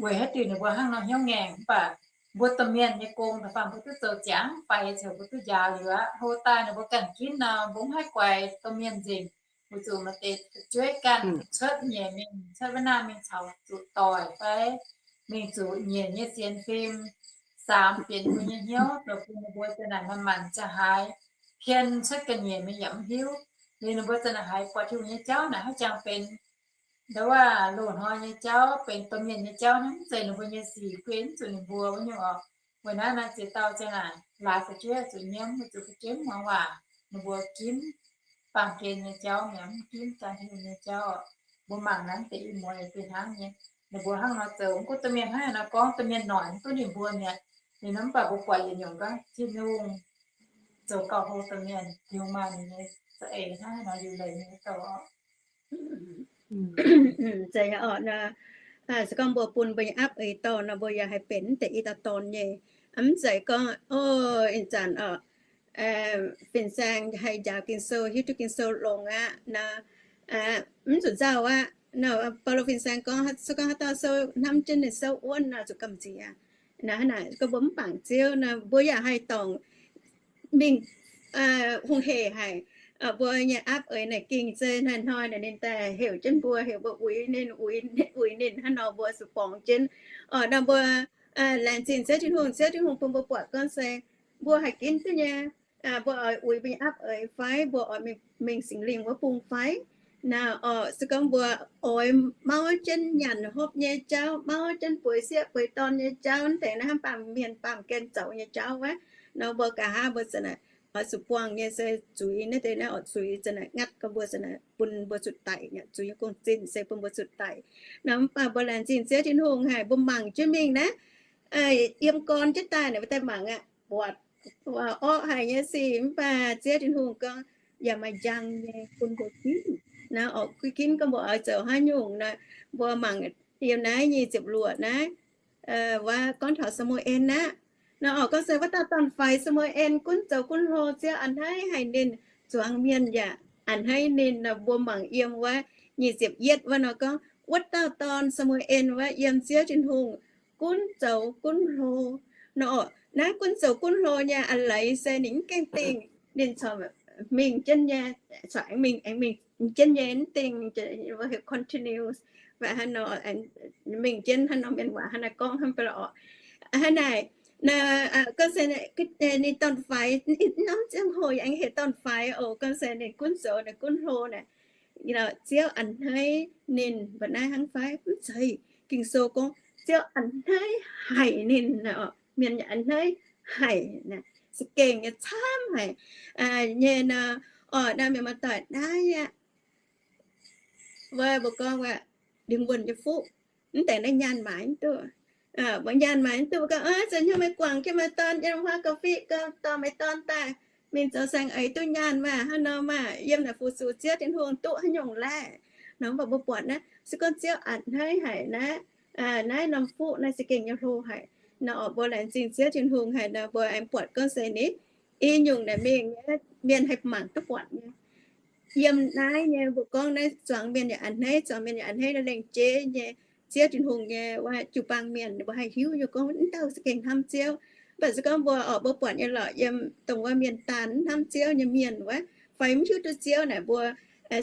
weic haaix diuc ninh mbuo hnangv nor hnyouv ngaengc, mv baac mbuo domh mienh nyei gong da'faanh mbuo duqv zoux ziangx faix ziouc mbuo duqv njaaux liuz aqv. Hlo daaih ninh mbuo ganh ginv nor mbuo mv haih guaix domh mienh nzengc. Weic zuqc maaih deix fu'jueiv ganh cuotv nyeic mingh, cuotv wuov naaiv mingh caux zuqc doic fai mingh zuqc nyiec nyei sienx fim, saamx bieqc ninh mbuo nyei hnyouv, zoux bun ninh mbuo za'naaic manc-manc za'haaix pien cuotv ga'nyiec mingh yaac mv hiuv. Liuz ninh mbuo za'naaic haiz buatc Tin-Hungh nyei jauv naaic haaix jangx benx ndau wuov loz-hnoi nyei jauv, benx domh mienh nyei jauv hnangv, mv zeiz ninh mbuo nyei sic, guei mv zuqc ninh mbuo wuov nyungc oc. Weic naaiv naaiv ziex dauh za'naaic laaix fu'jueiv zuqc nyiemv, weic zuqc fu'jueiv mv muangx waac, ninh mbuo ginv baamh gen nyei jauv mi'aqv, mv ginv gan Tin-Hungh nyei jauv oc. Mbuo mangc naaiv deix i muoz yaac fih hnangv nyei. Ninh mbuo hnangv nor zoux, mv gunv domh mienh hnangv haaix nor gorngv, domh mienh noic mv duqv ninh mbuo mi'aqv. Liuz nor mv baac mbuo buatc yietc nyungc gorngv Tin-Hungh zoux gauh hlo domh mienh, Tin-Hungh maaih ninh nyei za'eix hnangv haaix nor liuc leiz nyei douh oc. Zeiz oc nor, se gorngv mbuo bun mbuo nyei apv eix dorn nor, mbuo yaac haih benx deix i dauh dorn nyei. Mv zeiz gorngv, o, ih zanc oc, fin-saeng haih njaaux Ging-Sou, hiuv duqv Ging-Sou longx aqv nor, mv zuqc nzauh aqv. Baulo fin-saeng gorngv, se gorngv haaix dauh sou hnamv jienv ninh sou wuonv nor, zuqc gamh nziex. Naaiv, naaiv gorngv mbuo mv bangc Ziouv nor, mbuo yaac haih dorngc mingh hungh hec haic. Mbuo nyei apv eix naaic ging se hnoi-hnoi naaic ninh daaih heuc jienv mbuo, heuc mbuo uix ninh, uix, uix ninh hnangv nor mbuo zuqc borngz jienv. Oc, nor mbuo laengz zingh Ziouv Tin-Hungh, Ziouv Tin-Hungh bun mbuo buatc gorngv se mbuo haih ginv duqv nyei. Mbuo oix uix mbuo nyei apv eix fai mbuo oix mingh Singx Lingh wuov bung fai? Naaiv oc, se gorngv mbuo oix mauv jienv nyanc hopv nyei jauv, mauv jienv bueix sieqv bueix dorn nyei jauv, deix naaiv hnangv baamh mienh baamh gen zoux nyei jauv wuov, nor mbuo nqa'haav mbuo za'naaic oix zuqc buangh nyei se zuiz naaiv deix naaiv oc, zuiz za'naaic ngatv gorngv mbuo za'naaic bun mbuo zuqc daic, zuiz nyei gong-zinh se bun mbuo zuqc daic. Nor mv baac mbuo laengz zingh Ziouv Tin-Hungh haic, mbuo mangc jienv mingh naaiv, yiem gorn jienv daaih naaic mbuo daaih mangc aqv, buatc orqv haic nyei sic, mv baac Ziouv Tin-Hungh gorngv yaac maaih njang nyei bun mbuo ginv. Naaiv oc, ginv gorngv mbuo oix zoux haaix nyungc nor, mbuo mangc yiem naaiv nyic ziepc luoqc naaiv, wuov gorngv taux Saa^mu^en aqv. Naaiv oc, gorngv se wuov dauh dorn-faix Saa^mu^en gunv zoux gunv hlo, Ziouv a'hneiv haic ninh, zuangx mienh yaac a'hneiv ninh nor, mbuo mangc yiem wuov nyic ziepc yietv wuov nor gorngv, wuov dauh dorn Saa^mu^en wuov yiem Ziouv Tin-Hungh gunv zoux gunv hlo. Nor, naaiv gunv zoux gunv hlo nyei a'leiz se ninh mv gaengh dingh, ninh corc mingh jienv nyei, corc aengx mingh, aengx mingh jienv nyei, mv dingh, continue, mingh jienv hnangv nor, mienh waac hnangv naaiv gorngv hnangv baac lorqc. Hnangv naaic, gorngv se ninh dorn-faix, norm ziangh hoc yaac aengx heuc dorn-faix oc. Gorngv se ninh gunv zoux naaic gunv hlo naaic, Ziouv a'hneiv ninh mbuo naaiv hnangv fai? Mv zeiz. Ging-Sou gorngv Ziouv a'hneiv haic ninh, mienh yaac a'hneiv haic, za'gengh nyei camv haic nyei nor. Orqc, naaiv mienh muoz-doic naaiv aqv, wuov mbuo gorngv wuov lingh wuonh nyei fuqv, mv deix naaiv nyaanh maaiz mv duqv. Mbuo nyaanh maaiz mv duqv, mbuo gorngv, Zoux hnyouv meih guangc jienv meih dorn yiem huaav ga'fiqv, dorh meih dorn daaih mingh zoux saeng-eix duqv nyaanh maah, hnangv nor maah, yiem naaic fu-sux Ziouv Tin-Hungh duqv haaix nyungc laeh? Nor mv baac mbuo buatc naaiv se gorngv Ziouv a'hneiv haic naaiv, naaiv norm fuqv naaiv za'gengh nyei hlo haic. Nor orqc, mbuo laengz zingh Ziouv Tin-Hungh haic nor, mbuo aengx buatc gorngv se ninh i nyungc naaic mingh nyei mienh haih mangc duqv buatc nyei. Yiem naaiv nyei mbuo gorngv naaiv zuangx mienh yaac a'hneiv, zuangx mienh yaac a'hneiv, lengc jeiv nyei Ziouv Tin-Hungh nyei wuov jiu-baang mienh ninh mbuo haih hiuv nyei gorngv wuov dauh za'gengh hnamv Ziouv. Mv baac se gorngv mbuo orqc, mbuo buatc nyei lorqc, yiem dongh wuov mienh daanh mv hnamv Ziouv nyei mienh wuov, fai mv hiuv duqv Ziouv naaic, mbuo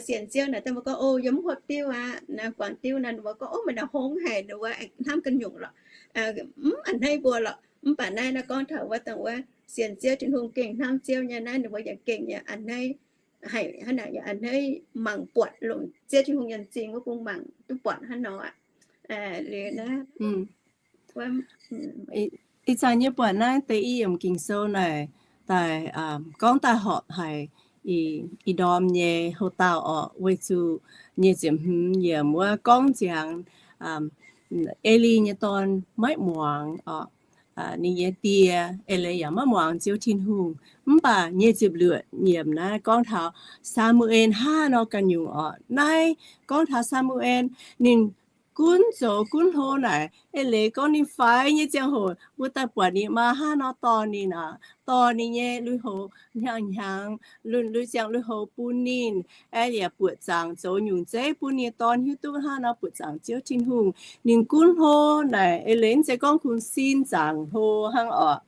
sienx Ziouv naaic, daaih mbuo gorngv, O, yiem mv hopv diuv aqv, naaiv guangc diuv naaic, mbuo gorngv, O, meih naaic hngongx haic, ninh mbuo hnamv ga'nyungc lorqc, mv a'hneiv mbuo lorqc. Mv baac naaiv naaiv gorngv taux wuov dongh wuov sienx Ziouv Tin-Hungh gengh hnamv Ziouv nyei naaiv, ninh mbuo yaac gengh nyei a'hneiv haic, hnangv naaic yaac a'hneiv mangc buatc longc Ziouv Tin-Hungh nyei m'zing wuov bung mangc duqv buatc hnangv nor aqv. Liuz naaiv, ih zanc nyei buatc naaiv deix i yiemc Ging-Sou naaic daaih gorngv daaih horpc haic ih ndorm nyei houx-daauh orqc, weic zuqc nyic ziepc hmz yiemc wuov gorngv nziangx Eli nyei dorn maiv muangx orqc. Ninh nyei die, Eli, yaac maiv muangx Ziouv Tin-Hungh. Mv baac nyic ziepc luoqc yiemc naaiv gorngv taux Saa^mu^en hnangv nor ganh nyungc orqc. Naaiv gorngv taux Saa^mu^en, ninh gunv zoux gunv hlo naaic, Eli gorngv ninh faix nyei ziangh hoc mbuo daaih buatc ninh maa hnangv nor dorh ninh aqv, dorh ninh nyei lui-houx hnyangx-hnyangx, lui, lui ziangx lui-houx bun ninh, aeqv, yaac buoqc zaangc zoux nyungc zeiv bun ninh nyei dorn hiuv duqv hnangv nor buoqc zaangc Ziouv Tin-Hungh. Ninh gunv hlo naaic, Eli mv zeiz gorngv kungx sin zaangc hlo hnangv orqc.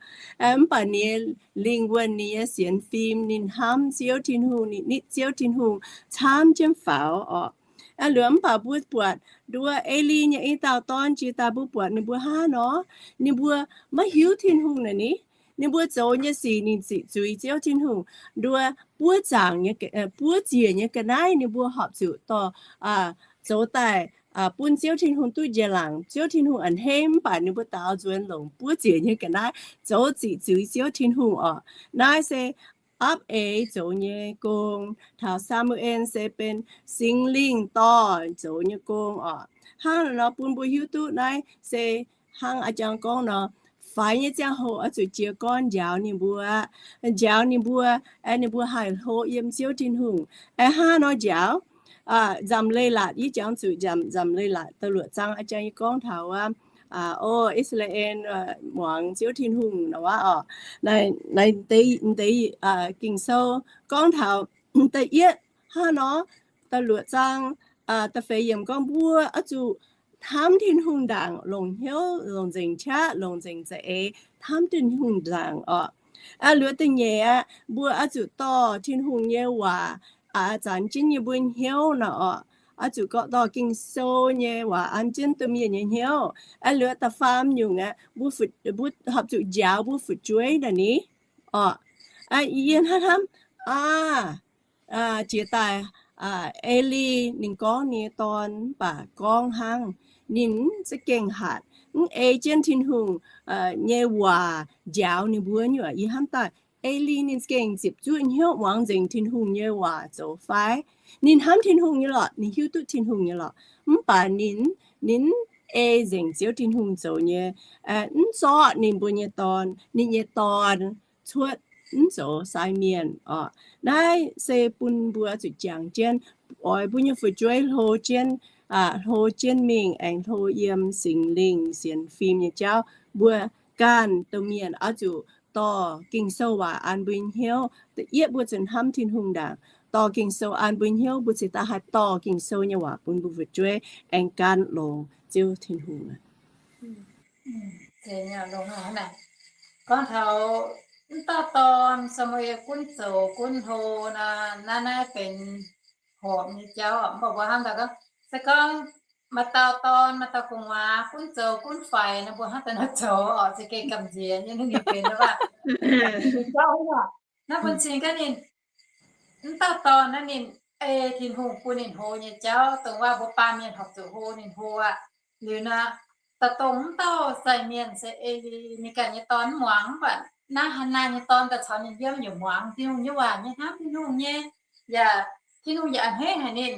Mv baac ninh nyei lingh wuonh, ninh nyei sienx fim, ninh hnamv Ziouv Tin-Hungh, ninh nitv Ziouv Tin-Hungh camv jienv faaux orqc. Aa, liuz mv baac mbuo buatc nduov Eli nyei i dauh dorn jiex daaih, mbuo buatc ninh mbuo hnangv nor, ninh mbuo maiv hiuv Tin-Hungh naaic ni. Ninh mbuo zoux nyei sic ninh ziqc zuiz Ziouv Tin-Hungh. Nduov buov zaangc nyei, buov ziec nyei ga'naaiv ninh mbuo horpc zuqc dorh zoux daaih bun Ziouv Tin-Hungh duqv njang-laangc, Ziouv Tin-Hungh a'hneiv, mv baac ninh mbuo daaux nzuonx longc buov ziec nyei ga'naaiv zoux ziqc zuiz Ziouv Tin-Hungh orqc. Naaiv se apv eix zoux nyei gong, taux Saa^mu^en se benx Singx Lingh dorh zoux nyei gong orqc. Hnangv nor bun mbuo hiuv duqv naaiv se hnangv a'jang gorngv nor, faix nyei ziangh hoc oix zuqc jiez gorn njaaux ninh mbuo, njaaux ninh mbuo, aeqv, ninh mbuo haih hlo yiem Ziouv Tin-Hungh. Aeqv, hnangv nor njaaux, nzamc leiz-latc, yie jangx zuqc nzamc, nzamc leiz-latc da'luoqc zaang a'jang yie gorngv taux wuov, o, I^saa^laa^en muangx Ziouv Tin-Hungh nor wuov orqc. Naaiv deix Ging-Sou gorngv taux da'yietv hnangv nor, da'luoqc zaang da'feix yiemc gorngv mbuo oix zuqc hnamv Tin-Hungh ndaangc, longc hnyouv, longc nzengc qaqv, longc nzengc za'eix hnamv Tin-Hungh ndaangc orqc. Aa, liuz da'nyeic aqv, mbuo oix zuqc dorh Tin-Hungh nyei waac an jienv yie mbuo hnyouv nor orqc. Oix zuqc gorngv dorh Ging-Sou nyei waac an jienv domh mienh nyei hnyouv. Aa, liuz da'faam nyungc aqv, mbuo horpc zuqc njaaux mbuo fu'jueiv naaic ni orqc. Yie hnamv hnamv, aa, jiex daaih, Eli ninh gorngv ninh nyei dorn mv baac gorngv hnangv ninh za'gengh hatc mv ei jienv Tin-Hungh nyei waac njaaux ninh mbuo nyei. Yie hnamv daaih Eli ninh za'gengh ziepc zuoqv hnyouv muangx nzengc Tin-Hungh nyei waac zoux fai? Ninh hnamv Tin-Hungh nyei lorqc, ninh hiuv duqv Tin-Hungh nyei lorqc, mv baac ninh, ninh ei nzengc Ziouv Tin-Hungh zoux nyei, mv zorqv ninh mbuo nyei dorn, ninh nyei dorn cuotv mv zoux sai mienh orqc. Naaiv se bun mbuo zuqc jangx jienv, oix mbuo nyei fu'jueiv hlo jienv, hlo jienv mingh aengx hlo yiem Singx Lingh sienx fim nyei jauv. Mbuo ganh domh mienh oix zuqc dorh Ging-Sou waac an mbuo hnyouv. Da'yietv mbuo zuqc hnamv Tin-Hungh ndaangc. Dorh Ging-Sou an mbuo hnyouv, mbuo cingx daaih haih dorh Ging-Sou nyei waac bun mbuo fu'jueiv aengx gan longx Ziouv Tin-Hungh. Gorngv taux mv dauh dorn Saa^mu^en gunv zoux gunv hlo nor, naaiv, naaiv benx horpc nyei jauv. Mv baac mbuo hnamv daaih gorngv, se gorngv maaih dauh dorn, maaih dauh gu'nguaaz gunv zoux gunv faix nor, mbuo hnamv daaih nor zoux orqc, za'gengh gamh nziex nyei, ninh benx aqv. Naaiv bun cing gaax ninh, mv dauh dorn naaiv ninh ei Tin-Hungh bun ninh hlo nyei jauv, dongh waac mbuo baamh mienh horpc zuqc hlo ninh hlo aqv. Liuz nor, daaih dongh mv dauh sai mienh se ei ninh ganh nyei dorn mv muangx, mv baac naaiv Hannaa nyei dorn daaih caux ninh yiem yaac muangx Tin-Hungh nyei waac nyei, hnamv Tin-Hungh nyei, yaac Tin-Hungh yaac a'hneiv haic ninh.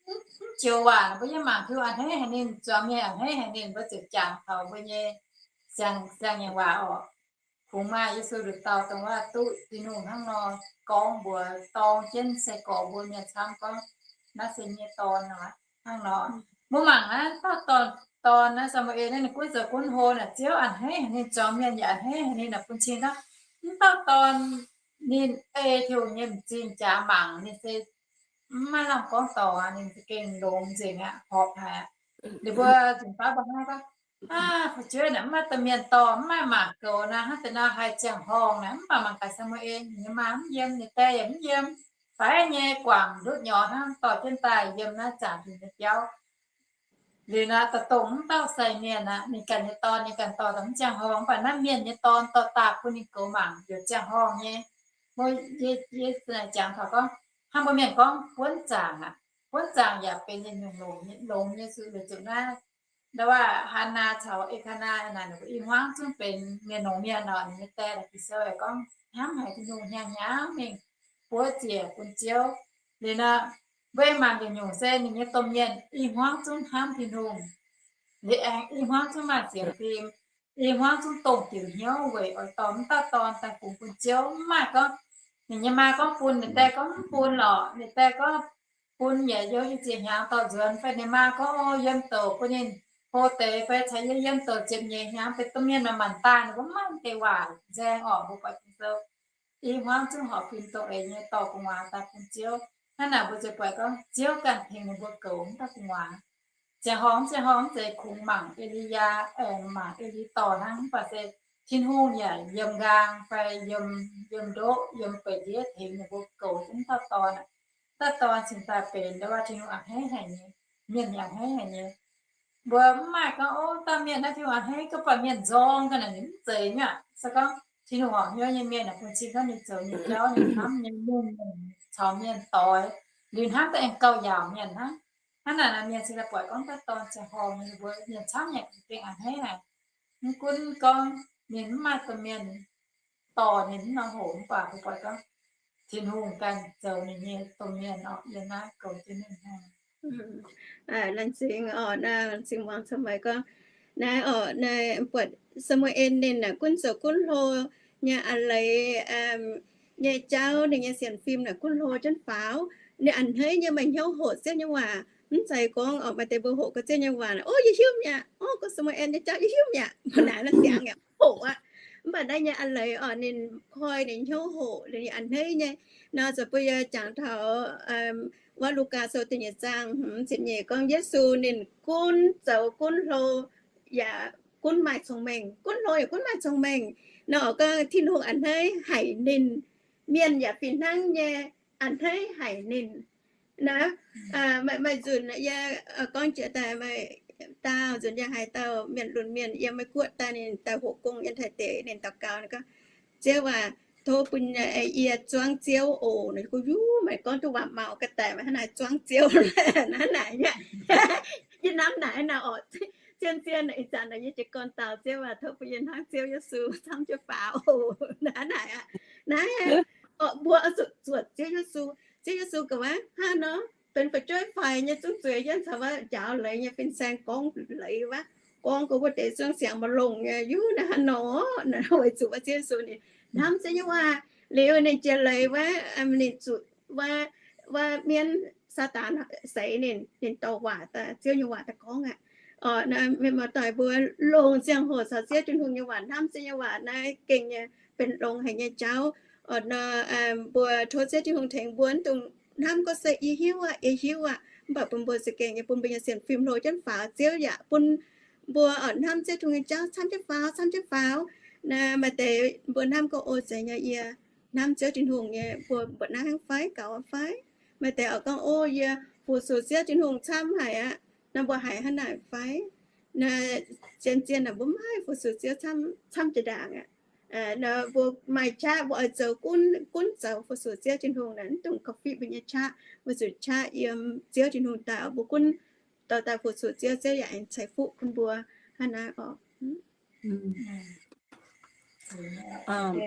Mv joux waac mbuo yiem mangc Tin-Hungh a'hneiv haic ninh, zuangx mienh a'hneiv haic ninh, mbuo ziouc jangx taux mbuo nyei siang-siang nyei waac oc. Kungx maaih Yesu nduqc dauh dongh waac duqv Tin-Hungh hnangv nor gorngv mbuox dorng jienv sai-gorx mbuo mienh camv gorngv, naaiv se yie nyei dorn nor. Hnangv nor, mbuo mangc naaiv dauh dorn, dorn naaiv Saa^mu^en naaiv ninh gunv zoux gunv hlo naaic, Ziouv a'hneiv haic ninh, zuangx mienh yaac a'hneiv haic ninh, naaic bun cing gorngv, mv dauh dorn ninh ei Tin-Hungh nyei m'zing jaax mangc, ninh se mv maaih lamh gorngv dorngc aqv, ninh za'gengh longx nzengc aqv, horpc haic aqv. Ninh mbuo nzunc baav mbuo hnangv gorngv, aa, fu'jueiv naaic mv maaih domh mienh dorh, mv maaih maa goux naaic, hnangv deix nor haih ziangh horngh naaic. Mv baac mangc gaax Saa^mu^en, ninh nyei maa mv yiem, ninh die yaac mv yiem, faix nyei guangc ndutv nyorx hnangv, dorh jienv daaih yiem naaiv zaangc Tin-Hungh nyei biauv. Liuz nor, daaih dongh mv dauh sai mienh aqv, ninh ganh nyei dorn ninh ganh dorh daaih mv ziangh horngh, mv baac naaiv mienh nyei dorn dorh daaih bun ninh goux mangc yaac ziangh horngh nyei. Mbuo, yie, yie jangx taux gorngv, hnangv mbuo mienh gorngv buonv zaangc aqv. Buonv zaangc yaac benx yietc nyungc longx, longx nyei zuqc, zuqc naaiv, ndau wuov Hannaa caux Ekaanaa naaic, ninh mbuo i hmuangv zungv benx mienh longx mienh nor, ninh nyei die naaic Ging-Sou yaac gorngv hnamv haic Tin-Hungh, hnyangx-hnyangx mingh buov ziec bun Ziouv. Liuz nor, mbuo aengx mangc yietc nyungc se ninh nyei domh mienh i hmuangv zungv hnamv Tin-Hungh. Liuz aengx i hmuangv zungv maaih sienx fim, i hmuangv zungv dongh diuc hnyouv weic oix dorh mv dauh dorn daaih fungx bun Ziouv. Mv maaih gorngv, ninh nyei maa gorngv bun, ninh die gorngv mv bun lorqc, ninh die gorngv bun yaac yiem i ziex hnyangx dorh nzuonx, fai ninh maa gorngv, o, yiem douc bun ninh hlo deix, fai caux yie yiem douc ziepc nyeic hnyangx deix, domh mienh maaih maanc daaih, ninh mbuo mv maaih deix waac nzaeng orqc. Mbuo buatc Ging-Sou i hmuangv zungv horpc fim dongh eix nyei dorh gu'nguaaz daaih bun Ziouv. Hnangv naaic mbuo ziouc buatc gorngv Ziouv ganh tengx ninh mbuo goux mv dauh gu'nguaaz. Ziangh horngh, ziangh horngh mv zeiz kungx mangc E^li^yaa, mangc E^li dorh hnangv, mv baac se Tin-Hungh yaac yiem nqaang fai yiem, yiem ndoqv, yiem beic ndiev tengx ninh mbuo goux mv dauh dorn aqv. Dauh dorn cingx daaih benx ndau wuov Tin-Hungh a'hneiv haic nyei, mienh yaac a'hneiv haic nyei. Mbuo mv maaih gorngv, o, dauh mienh naaiv Tin-Hungh a'hneiv, gorngv buatc mienh nzorng ga'naaiv, ninh mv zeiz nyei aqv. Se gorngv Tin-Hungh horpc hnyouv nyei mienh aeqv, bun cing gorngv ninh zoux nyei jauv, ninh hnamv nyei mienh, caux mienh doix, liuz hnamv daaih aengx gauh yaauc mienh hnangv. Hnangv naaic, mienh cingx daaih buatc gorngv dauh dorn ziangh horngh nyei, mbuo mienh camv nyei za'gengh a'hneiv haic. Mv gunv gorngv ninh mv maaih domh mienh dorh ninh mv norm hoc, mv baac mbuo buatc gorngv Tin-Hungh ganh zoux ninh nyei domh mienh orqc, yiem naaiv goux jienv ninh hnangv. Laengz zingh orqc, laengz zingh muangx camv meih gorngv naaiv orqc, naaiv buatc Saa^mu^en ninh gunv zoux gunv hlo nyei a'leiz nyei jauv, ninh nyei sienx fim naaic gunv hlo jienv faaux. Ninh a'hneiv nyei, maaih hnyouv hoqc Ziouv nyei waac. Mv zeiz gorngv orqc, maaih deix mbuo hoqc gau Ziouv nyei waac, o, yie hiuv mi'aqv. O, gorngv Saa^mu^en nyei jauv yie hiuv mi'aqv. Mbuo naaiv naaiv siangx yaac hoqc aqv. Mv baac naaiv nyei a'leiz orqc, ninh koi ninh hnyouv hoqc, ninh a'hneiv nyei. Nor zoux mbuo yie jangx taux wuov Lugaa Sou da'nyeic zaang hmz ziepc nyeic gorngv Yesu ninh gunv zoux gunv hlo yaac gunv maaih cong-mengh, gunv hlo yaac gunv maaih cong-mengh. Nor gorngv Tin-Hungh a'hneiv haic ninh, mienh yaac fih hnangv nyei a'hneiv haic ninh. Naaiv, maaih nzunc yie gorngv jiex daaih, maaih dauh nzunc yie haiz dauh mienh lunx mienh yiem Meiv Guoqv daaih, ninh daaih hoqc gong yiem Taiv deic, ninh daux gaux ninh gorngv, Ziouv aac, tov bun yie zuangv Ziouv oc. Naaiv gorngv, Yuv, meih gorngv duqv waac maux ga'daic, meih hnangv naaic zuangv Ziouv naaiv naaic nyei. Yie hnamv naaic naaic orqc, zien-zien ih zanc naaic yie jiez gorn dau, Ziouv aac, tov bun yie hnangv Ziouv Yesu camv jienv faaux oc. Naaiv naaic aqv, naaiv mbuo oix zuqc zuotc Ziouv Yesu. Ziouv Yesu ga'naaiv hnangv nor, benx fu'jueiv faix nyei zungv zueiz jienv caux wuov njaaux leiz nyei fin-saeng gorngv leiz wuov, gorngv ga'wuov deix zuangx siangx maaih longh nyei, Yuv, naaiv hnangv nor, naaiv weic zuqc wuov Ziouv Yesu ninh hnamv Ziouv nyei waac liuz ninh jiex leiz wuov, ninh zuqc wuov, wuov mienv Saadaan seix ninh, ninh dorh waac daaih, Ziouv nyei waac daaih gorngv aqv. Orqc, naaiv mienh muoz-doic mbuo longc ziangh hoc caux Ziouv Tin-Hungh nyei waac, hnamv Ziouv nyei waac naaiv gengh nyei benx longx haic nyei jauv. Orqc, nor mbuo tov Ziouv Tin-Hungh tengx mbuo, mv dungx hnamv gorngv se yie hiuv aqv, yie hiuv aqv, mv baac bun mbuo za'gengh nyei bun mbuo nyei sienx fim hlo jienv faaux. Ziouv yaac bun mbuo orqc hnamv Ziouv Tin-Hungh nyei jauv camv jienv faaux, camv jienv faaux. Naaiv maaih deix mbuo hnamv gorngv, O, zeiz nyei, yie hnamv Ziouv Tin-Hungh nyei, mbuo mbuoqc naaiv hnangv fai gaux fai? Maaih deix orqc gorngv, O, yie fu-sux Ziouv Tin-Hungh camv haic aqv. Naaiv mbuo haiz hnangv naaic fai? Naaiv zien-zien naaic mbuo mv haih fu-sux Ziouv camv, camv jiex ndaangc aqv. Naaiv mbuo maaih qaqv mbuo oix zoux gunv, gunv zoux fu-sux Ziouv Tin-Hungh naaic, mv dungx korv-fiqv mbuo nyei qaqv. Mbuo zuqc qaqv yiem Ziouv Tin-Hungh daaih, mbuo gunv dorh daaih fu-sux Ziouv, Ziouv yaac aengx ceix fuqv bun mbuo hnangv naaiv oc.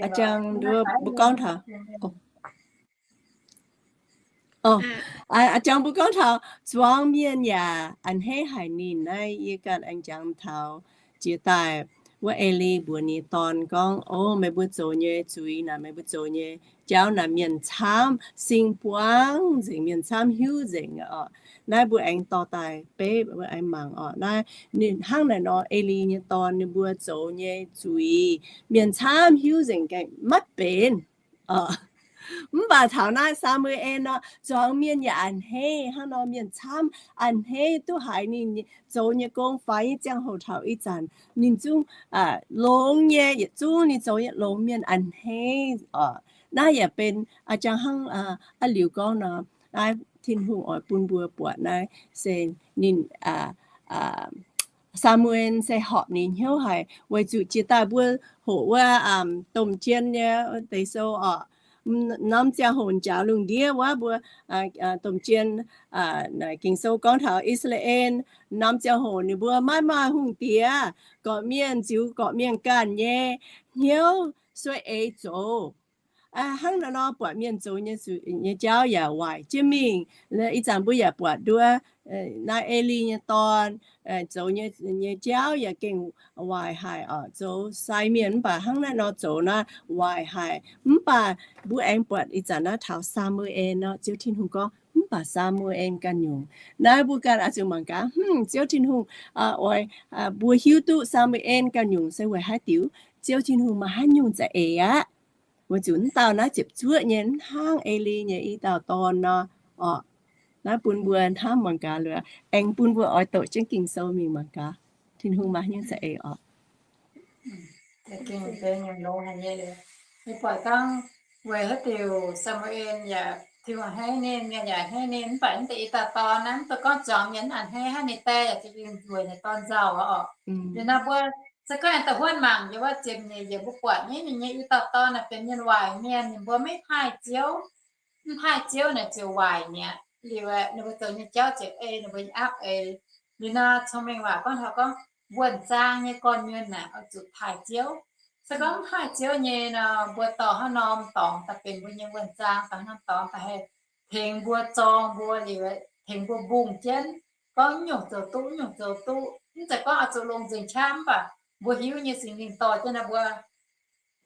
A'jang nduov mbuo gorngv taux, a'jang mbuo gorngv taux zuangx mienh yaac a'hneiv haic ninh naaiv, yie ganh aengx jangx taux jiex daaih wuov Eli mbuox ninh dorn gorngv, O, meih mbuo zoux nyei zuiz naaic, meih mbuo zoux nyei jauv naaic mienh camv sing buangv nzengc, mienh camv hiuv nzengc oc. Naaiv mbuo aengx dorh daaih beiv mbuo aengx mangc oc. Naaiv ninh hnangv naaic nor, Eli nyei dorn ninh mbuo zoux nyei zuiz mienh camv hiuv nzengc, gaengh maiv benx. Mv baac taux naaiv Saa^mu^en nor, zuangx mienh yaac a'hneiv hnangv nor, mienh camv a'hneiv duqv haiz ninh zoux nyei gong faix nyei ziangh hoc taux ih zanc ninh zungv longx nyei, yietc zungv ninh zoux nyei longx, mienh a'hneiv oc. Naaiv yaac benx a'jang hnangv a'liuz gorngv nor, naaiv Tin-Hungh oix bun mbuo buatc naaiv se ninh Saa^mu^en se horpc ninh hnyouv haic, weic zuqc jiex daaih mbuo hoqc wuov Domh Jien nyei deix sou oc. Norm ziangh hoc njaaux lungh ndiev wuov mbuo, Domh Jien, Ging-Sou gorngv taux I^saa^laa^en, norm ziangh hoc ninh mbuo maiv maaih hungh diex, gorqv-mienh ziux gorqv-mienh ganh nyei hnyouv sueih eix zoux. Hnangv naaiv nor buatc mienh zoux nyei jauv yaac waaic jienv mingh. Ih zanc mbuo yaac buatc nduov naaiv Eli nyei dorn zoux nyei jauv yaac gengh waaic haic oc. Zoux sai mienh mv baac hnangv naaiv nor zoux naaiv waaic haic. Mv baac mbuo aengx buatc ih zanc naaiv taux Saa^mu^en nor, Ziouv Tin-Hungh gorngv, mv baac Saa^mu^en ganh nyungc. Naaiv mbuo ganh oix zuqc mangc gaax, hm, Ziouv Tin-Hungh oix mbuo hiuv duqv Saa^mu^en ganh nyungc se weic haaix diuc? Ziouv Tin-Hungh maaih haaix nyungc za'eix aqv? Weic zuqc naaiv dauh naaiv ziepc zuoqv nyei, hnangv Eli nyei i dauh dorn nor oc. Naaiv bun mbuo hnamv mangc gaax, aengx bun mbuo oix doqc jienv Ging-Sou mingh mangc gaax, Tin-Hungh maaih haaix nyungc za'eix oc. Weic haaix diuc Saa^mu^en yaac Tin-Hungh a'hneiv ninh, mienh yaac a'hneiv ninh, mv baac naaiv deix i dauh dorn naaiv, mv dungx gorngv zuangx mienh a'hneiv hnangv, ninh die yaac za'gengh nzueic ninh dorn nzauh oc. Liuz nor mbuo se gorngv aengx da'huotv mangc yiem wuov ziepc nyeic yiemc mbuo buatc nyei, ninh nyei i dauh dorn naaic benx mienh waaic mienh, ninh mbuo maiv haih Ziouv. Mv haih Ziouv naaic ziouc waaic mi'aqv. Liuz ninh mbuo zoux nyei jauv ziouc ei ninh mbuo nyei aapv eix. Liuz nor cong-mengh waac gorngv taux gorngv, wuonh zaang nyei gorn-nyuonh naaic oix zuqc taaih Ziouv. Se gorngv mv haih Ziouv nyei nor, mbuo dorh haaix norm dorngx daaih benx mbuo nyei wuonh zaang, dorh haaix norm dorngx daaih haih tengx mbuo zorng mbuo liuz, tengx mbuo mbungh jienv, gorngv nyungc zoux duqv, nyungc zoux duqv. Mv zeiz gorngv oix zuqc longx nzengc qaqv, mv baac mbuo hiuv nyei Singx Lingh dorh jienv naaiv mbuo,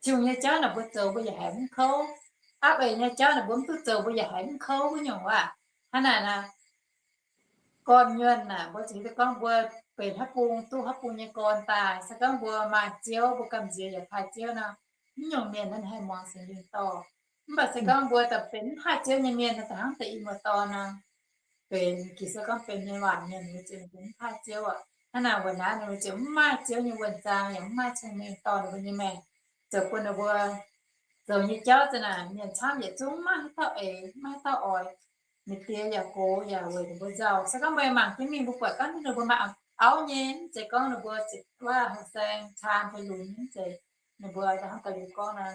Tin-Hungh nyei jauv naaic mbuo zoux mbuo yaac haiz mv kouv. Aapv eix nyei jauv naaic mbuo mv duqv zoux mbuo yaac haiz mv kouv wuov nyungc waac. Hnangv naaic nor, gorn-nyuonh naaic mbuo za'gengh gorngv mbuo benx haaix bung duqv haaix bung nyei gorn daaih. Se gorngv mbuo maaih Ziouv, mbuo gamh nziex yaac taaih Ziouv nor, mv nyungc mienh naaic haih muangx Singx Lingh dorh. Mv baac se gorngv mbuo daaih benx mv haih Ziouv nyei mienh naaic, da'hnangv deix i muoz-dorn nor, benx, gix se gorngv benx mienh waaic mienh, ninh mbuo ziouc mv haih Ziouv aqv. Hnangv naaic wuov naaic ninh mbuo ziouc mv maaih Ziouv nyei wuonh zaang, yaac mv maaih cong-mengh dorh ninh mbuo nyei maengc, zoux bun ninh mbuo zoux nyei jauv za'naaic mienh camv yietc zungv maiv haaix dauh eix, maiv haaix dauh oix. Ninh diex yaac gox yaac weic ninh mbuo nzauh. Se gorngv mbuo mangc jienv mingh mbuo buatc gorngv ninh mbuo maaih auv nyei, mv zeiz gorngv ninh mbuo ziepc waav hong saeng caan fai lunx, mv zeiz. Ninh mbuo hnangv da'liuz gorngv nor,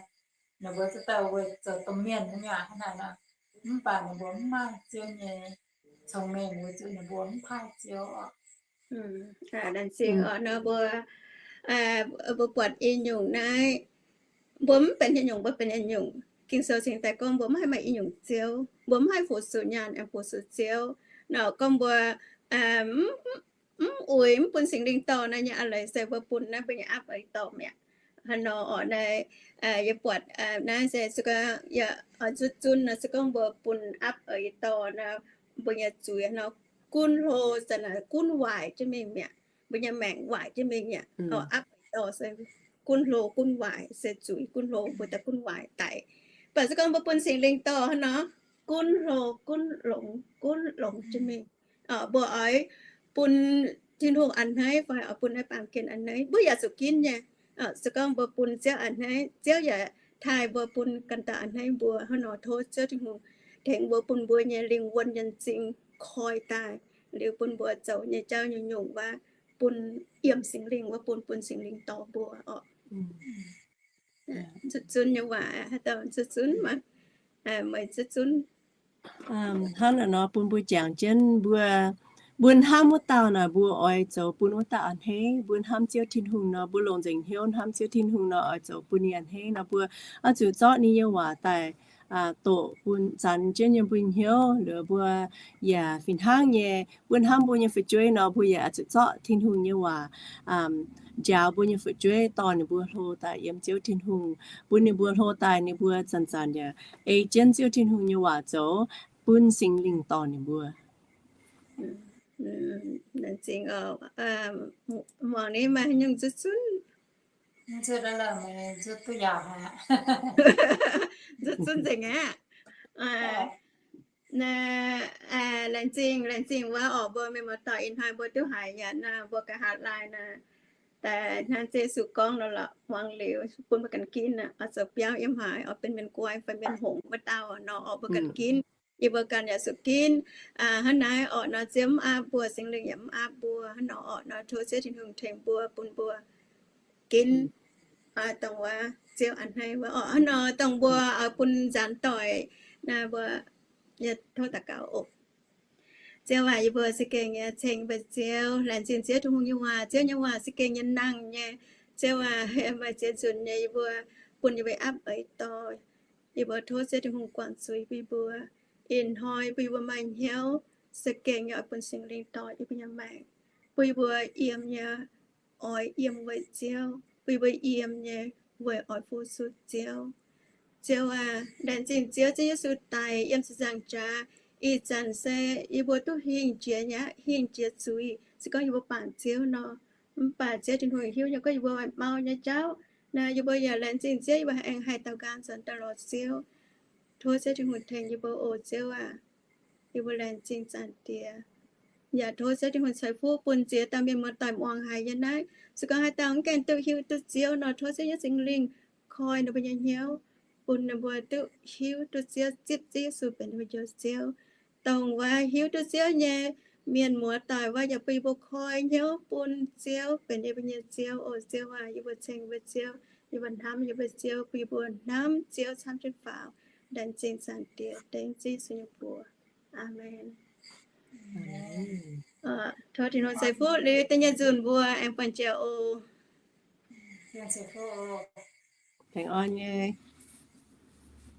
ninh mbuo za'daaih weic zoux domh mienh nyei hnangv naaic nor, mv baac ninh mbuo mv maaih Ziouv nyei cong-mengh weic zuqc ninh mbuo mv haih Ziouv oc. Laengz zingh oc. Nor mbuo, mbuo buatc i nyungc naaiv, mbuo mv benx haaix nyungc, mbuo benx haaix nyungc, Ging-Sou cingx daaih gorngv mbuo mv haih maaih i nyungc ziouv, mbuo mv haih fu-sux nyaanh aengx fu-sux Ziouv. Nor gorngv mbuo mv uix, mv bun Singx Lingh dorh naaiv nyei a'leiz se mbuo bun naaiv mbuo nyei aapv eix dorh mi'aqv. Hnangv nor oc, naaiv yie buatc naaiv se, se gorngv yaac oix nzutv zunv nor, se gorngv mbuo bun aapv eix dorh nor, mbuo nyei zuiz nor, gunv hlo, se naaic gunv waaic jienv mingh mi'aqv. Mbuo nyei maengc waaic jienv mingh mi'aqv. Aapv eix dorh se gunv hlo gunv waaic, se zuiz gunv hlo mbuo daaih gunv waaic daic. Mv baac se gorngv mbuo bun Singx Lingh dorh hnangv nor, gunv hlo gunv longx, gunv longx jienv mingh. Mbuo oix bun Tin-Hungh a'hneiv fai oix bun naaiv baamh gen a'hneiv, mbuo yaac zuqc ginv nyei. Se gorngv mbuo bun Ziouv a'hneiv, Ziouv yaac taaih mbuo bun ganh dauh a'hneiv mbuo. Hnangv nor tov Ziouv Tin-Hungh tengx mbuo bun mbuo nyei lingh wuonh yienh zingh koi daaih, liuz bun mbuo zoux nyei jauv nyungc-nyungc wuov, bun yiem Singx Lingh wuov bun, bun Singx Lingh dorh mbuo oc. Zunv zunv nyei waac, haaix dauh zunv zunv maah? Meih zunv zunv. Hnangv naaic nor bun mbuo jangx jienv mbuo, mbuo hnamv wuov dauh naaic mbuo oix zoux bun wuov dauh a'hneiv. Mbuo hnamv Ziouv Tin-Hungh nor, mbuo longc nzengc hnyouv hnamv Ziouv Tin-Hungh nor, oix zoux bun ninh a'hneiv nor, mbuo oix zuqc zorqv ninh nyei waac daaih doqc bun, zanx jienv yiem mbuo nyei hnyouv. Liuz mbuo yaac fih hnangv nyei, mbuo hnamv mbuo nyei fu'jueiv nor, mbuo yaac oix zuqc zorqv Tin-Hungh nyei waac njaaux mbuo nyei fu'jueiv, dorh ninh mbuo hlo daaih yiem Ziouv Tin-Hungh, bun ninh mbuo hlo daaih ninh mbuo zanc-zanc yaac ei jienv Ziouv Tin-Hungh nyei waac zoux, bun Singx Lingh dorh ninh mbuo. Laengz zingh, muangx ni maaih nyungc zuqc zunv, zuqc zunv nzengc aqv. Laengz zingh, laengz zingh wuov orqc, mbuo mienh muoz-doic ih hnoi mbuo duqv haiz yaac naaiv mbuo ga'haav laai naaiv, daaih hnangv Yesu gorngv nor lorqc, muangx liuz bun mbuo ganh ginv aqv, oix zoux biauv yiem haaix, oix benx mienh guai fai mienh hngongx wuov dauh nor, orqc mbuo ganh ginv. Yie mbuo ganh yaac zuqc ginv. Hnangv naaiv orqc nor, Ziouv mv aapv mbuo, Singx Lingh yaac mv aapv mbuo. Hnangv nor orqc nor, tov Ziouv Tin-Hungh tengx mbuo, bun mbuo ginv dongh wuov Ziouv a'hneiv wuov orqc. Hnangv nor dongh mbuo oix bun nzaanx doic naaiv mbuo tov daux gaux oc. Ziouv aac, yie mbuo za'gengh nyei ceng mbuo Ziouv, laengz zingh Ziouv Tin-Hungh nyei waac. Ziouv nyei waac za'gengh nyei nangh nyei. Ziouv aac, maaih ziex nzunc nyei yie mbuo bun yie mbuo aapv eix dorh. Yie mbuo tov Ziouv Tin-Hungh guangc zuiz bun yie mbuo. Ih hnoi bun yie mbuo maaih hnyouv za'gengh nyei oix bun Singx Lingh dorh yie mbuo nyei maengc, bun yie mbuo yiem nyei oix yiem weic Ziouv, bun yie mbuo yiem nyei weic oix fu-sux Ziouv. Ziouv aac, laengz zingh Ziouv, Ziouv Yesu daic yiem ziepc nzaangc jaax. Ih zanc se yie mbuo duqv hingh jiex nyei aqv, hingh jiex zuiz. Se gorngv yie mbuo bangc Ziouv nor, mv baac Ziouv Tin-Hungh hiuv nyei gorngv yie mbuo maaih mau nyei jauv. Naaiv yie mbuo yaac laengz zingh Ziouv, yie mbuo aengx haih daaux nqaang nzuonx daaih lorz Ziouv. Tov Ziouv Tin-Hungh tengx yie mbuo oc Ziouv aac. Yie mbuo laengz zingh Zaangc Diex. Yaac tov Ziouv Tin-Hungh ceix fuqv bun ziex dauh mienh muoz-doic muangx haiz yiem naaiv. Se gorngv haaix dauh mv gaengh duqv hiuv duqv Ziouv nor, tov Ziouv Yesu Singx Lingh koi ninh mbuo nyei hnyouv, bun ninh mbuo duqv hiuv duqv Ziouv, zipv Ziouv Yesu benx ninh mbuo njoux Ziouv. Dongh wuov hiuv duqv Ziouv nyei mienh muoz-doic wuov, yaac bun yie mbuo koi hnyouv bun Ziouv benx yie mbuo nyei Ziouv. O Ziouv aac, yie mbuo ceng yie mbuo Ziouv, yie mbuo hnamv yie mbuo Ziouv, bun yie mbuo hnamv Ziouv camv jienv faaux. Laengz zingh Zaangc Diex, dengv Ziouv Yesu nyei mbuox. Aamen. Tov Tin-Hungh ceix fuqv liuz da'nyeic nzunc mbuo aengx buangh jiex oc. Aengx orn nyei.